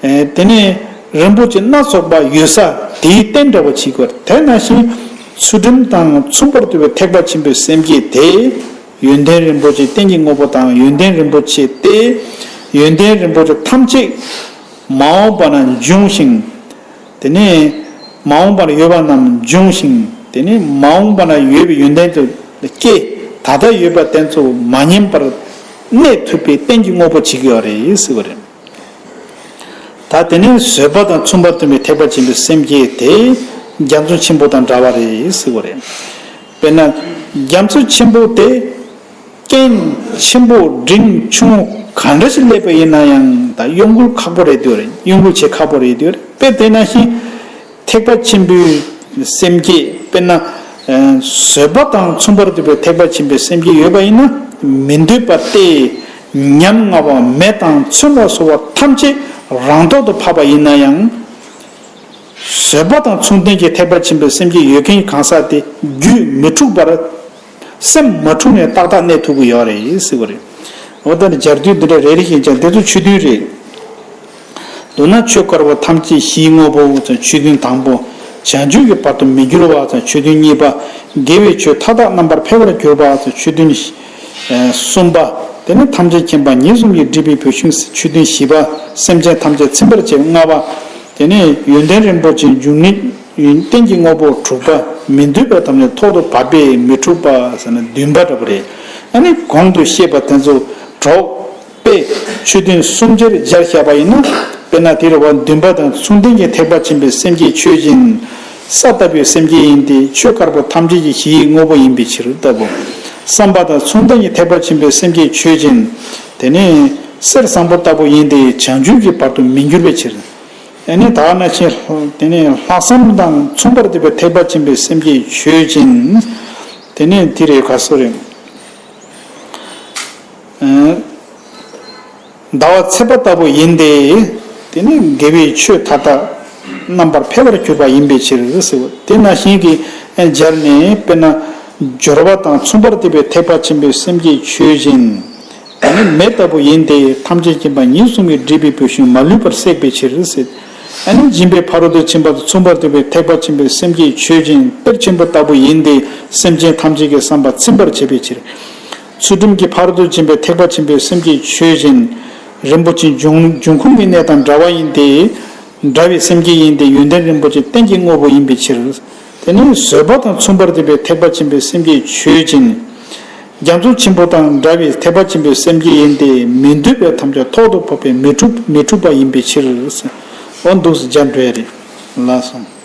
ཨེ་དེ་ནས་རིན་པོ་ཆེ་སྣ་ཚོགས་པ་ཡོད་ས་དེའི་རྟེན་འདྲ་བོ་བྱེད་ཀྱི་ཡོད་རེད། དེ་ནང་བཞིན་ཚུལ་ཁྲིམས་དང་མཚུངས་པར་ལྡན་པའི་ཐེག་པ་ཆེན་པོའི་སེམས་བསྐྱེད་དེ། ཡོན་ཏན་རིན་པོ་ཆེ་རྟེན་གྱི་དངོས་པོ་དང་ཡོན་ཏན་རིན་པོ་ཆེ་སྟེ། ཡོན་ཏན་རིན་པོ་ཆེ་ཐམས་ཅད་མ་འོངས་པ་ན་འབྱུང་ཞིང་། དེ་ནས་མ་འོངས་པར་ཡོད་པ་རྣམས་འབྱུང་ཞིང་། དེ་ནས་མ་འོངས་པ་ན་ཡོད་པའི་ཡོན་ཏན་དུ་སྐྱེ། ད་ལྟ་ཡོད་པ་དེ་ཚོ་མ་ཉམས་པར་གནས་ཐུབ་པའི་རྟེན་གྱི་དངོས་པོ་བྱེད་ཀྱི་ཡོད་རེད་ཟེར་བ་རེད། ད་དེ་ནས་བཟོད་པ་དང་མཚུངས་པར་ལྡན་པའི་ཐེག་པ་ཆེན་པོའི་སེམས་བསྐྱེད་དེ་རྒྱ་མཚོ་ཆེན་པོ་དང་འདྲ་བ་རེད་ཟེར་བ་རེད། དཔེར་ན་རྒྱ་མཚོ་ཆེན་པོ་དེ་རྐྱེན་ཆེན་པོ་འབྲིང་ཆུང་ག་འདྲ་ཞིག་སླེབས་པ་ཡིན་ན་ཡང་ད་གཡོ་འགུལ་ཁག་པོ་རེད་དེ་རེད། གཡོ་འགུལ་བྱེད་ཁག་པོ་རེད་དེ་རེད། དཔེ་དེ་ནང་བཞིན་ཐེག་པ་ཆེན་པོའི་སེམས་བསྐྱེད། དཔེར་ན་བཟོད་པ་དང་མཚུངས་པར་ལྡན་པའི་ཐེག་པ་ཆེན་པོའི་སེམས་བསྐྱེད་ཡོད་པ་ཡིན་ན། མི་འདོད་པ་སྟེ། ཉམ་ང་བ་མེ་དང་མཚོན་ལ་སོགས་པ་ཐམས་ཅད་རང་ཐོག་ཏུ་བབས་པ་ཡིན་ན་ཡང་། བཟོད་པ་དང་མཚུངས་ལྡན་གྱི་ཐེག་པ་ཆེན་པོའི་སེམས་བསྐྱེད་ཡོད་མཁན་གང་ཟག་དེ་རྒྱུད་མི་འཁྲུགས་པར། སེམས་མ་འཁྲུགས་ནས་ཏག་ཏག་གནས་ཐུབ་ཀྱི་ཡོད་རེད་ཟེར་བ་རེད། འོ་ད་ནི་སྦྱར་དུས་འདི་འདྲ་རེ་རེ་བཞིན་ཀྱང་འདི་ཚོ་ཆོས་བདུན་རེད། མདོར་ན་ཆོས་དཀར་པོ་ཐམས་ཅད་གཞིའི་དངོས་པོ་ཆོས་བདུན་དང་པོ། བྱང་ཆུབ་ཀྱི་བར་དུ་མི་འགྱུར་བ་ཆོས་བདུན་གཉིས་པ། དགེ་བའི་ཆོས་མཐའ་དག་རྣམ་པར་འཕེལ་བར་གྱུར་པ་ཆོས་བདུན་གསུམ་པ། དེ་ནི་ཐམས་ཅད་མཁྱེན་པ་ཉིད་གསུམ་གྱི་སྒྲིབ་པའི་བུད་ཤིང་ཆོས་བདུན་བཞི་པ། སེམས་ཅན་ཐམས་ཅད་ཚིམ་པར་བྱེད་ལྔ་པ། དེ་ནས་ཡོན་ཏན་རིན་པོ་ཆེའི་འབྱུང་གནས་ཡོན་ཏན་གྱི་དངོས་པོ་དྲུག་པ། མི་འདོད་པའི་ཐམས་ཅད་ཐོག་ཏུ་བབས་པས་མི་འཁྲུགས་པ་ཟེར་ན་བདུན་པ་འདྲ་པོ་རེད། ཨ་ནི་གོང་དུ་བཤད་པ་དེ་ཚོ་གྲོགས་པས་ཆོས་བདུན་གསུམ་ཆར་སྦྱར་བཞག་པ་ཡིན་ན། དཔེར་ན་དེ་རེད་བ། འདུན་པ་དང་མཚུངས་ལྡན་གྱི་ཐེག་པ་ཆེན་པོའི་སེམས་བསྐྱེད་ཆོས་ཅན། ས་ལྟ་བུའི་སེམས་བསྐྱེད་ཡིན་ཏེ། ཆོས་དཀར་པོ་ཐམས་ཅད་ཀྱི་གཞི་ཡི་དངོས་པོ་ཡིན་པའི་ཕྱིར་ལྟ་བུ། བསམ་པ་དང་མཚུངས་ལྡན་གྱི་ཐེག་པ་ཆེན་པོའི་སེམས་བསྐྱེད་ཆོས་ཅན། དེ་ནི་གསེར་བཟང་པོ་ལྟ་བུ་ཡིན་ཏེ། བྱང་ཆུབ་ཀྱི་བར་དུ་མི་འགྱུར་བའི་ཕྱིར། དེ་ནི་ད་ནང་བཞིན་དེ་ནི་ལྷག་བསམ་དང་མཚུངས་པར་ལྡན་པའི་ཐེག་པ་ཆེན་པོའི་སེམས་བསྐྱེད་ཆོས་ཅན། དེ་ནི་དེ་རེད། ག་སོ་རེད། ཟླ་བ་ཚེས་པ་ལྟ་བུ་ཡིན་ཏེ། དེ་ནི་དགེ་བའི་ཆོས་མཐའ་དག་རྣམ་པར་འཕེལ་བར་གྱུར་པ་ཡིན་པའི་ཕྱིར་ཟེར་བ། དེ་ནང་བཞིན་གྱི་སྦྱར་ནས། དཔེར་ན་སྦྱོར་བ་དང་མཚུངས་པར་ལྡན་པའི་ཐེག་པ་ཆེན་པོའི་སེམས་བསྐྱེད་ཆོས་ཅན། དེ་ནི་མེ་ལྟ་བུ་ཡིན་ཏེ། ཐམས་ཅད་མཁྱེན་པ་ཉིད་གསུམ་གྱི་སྒྲིབ་པའི་བུད་ཤིང་མ་ལུས་པར་བསྲེགས་པའི་ཕྱིར་ཟེར། ཨ་ནི་སྦྱིན་པའི་ཕ་རོལ་ཏུ་ཕྱིན་པ་དང་མཚུངས་པར་ལྡན་པའི་ཐེག་པ་ཆེན་པོའི་སེམས་བསྐྱེད་ཆོས་ཅན། གཏེར་ཆེན་པོ་ལྟ་བུ་ཡིན་ཏེ། སེམས་ཅན་ཐམས་ཅད་ཀྱི་བསམ་པ་ཚིམ་པར་བྱེད་པའི་ཕྱིར། ཚུལ་ཁྲིམས་ཀྱི་ཕ་རོལ་ཏུ་ཕྱིན་པའི་ཐེག་པ་ཆེན་པོའི་སེམས་བསྐྱེད་ཆོས་ཅན། རིན་པོ་ཆེའི་འབྱུང་འབྱུང་ཁུངས་ཀྱི་གནས་དང་འདྲ་བ་ཡིན་ཏེ། འདྲ་བའི་སེམས་བསྐྱེད་ཡིན་ཏེ། ཡོན་ཏན་རིན་པོ་ཆེ་རྟེན་གྱི་དངོས་པོ་ཡིན་པའི་ཕྱིར། དེ་ནི་བཟོད་པ་དང་མཚུངས་པར་ལྡན་པའི་ཐེག་པ་ཆེན་པོའི་སེམས་བསྐྱེད་ཆོས་ཅན། རྒྱ་མཚོ་ཆེན་པོ་དང་འདྲ་བའི་ཐེག་པ་ཆེན་པོའི་སེམས་བསྐྱེད་ཡིན་ཏེ། མི་འདོད་པའི་ཐམས་ཅད་ཐོག་ཏུ་བབས་པས་མི་འཁྲུགས་མི་འཁྲུགས་པ་ཡིན་པའི་ཕྱིར། འོ་འདུག་སེ་སྦྱར་འགྲོ་ཡ་རེད། ལགས་སོ།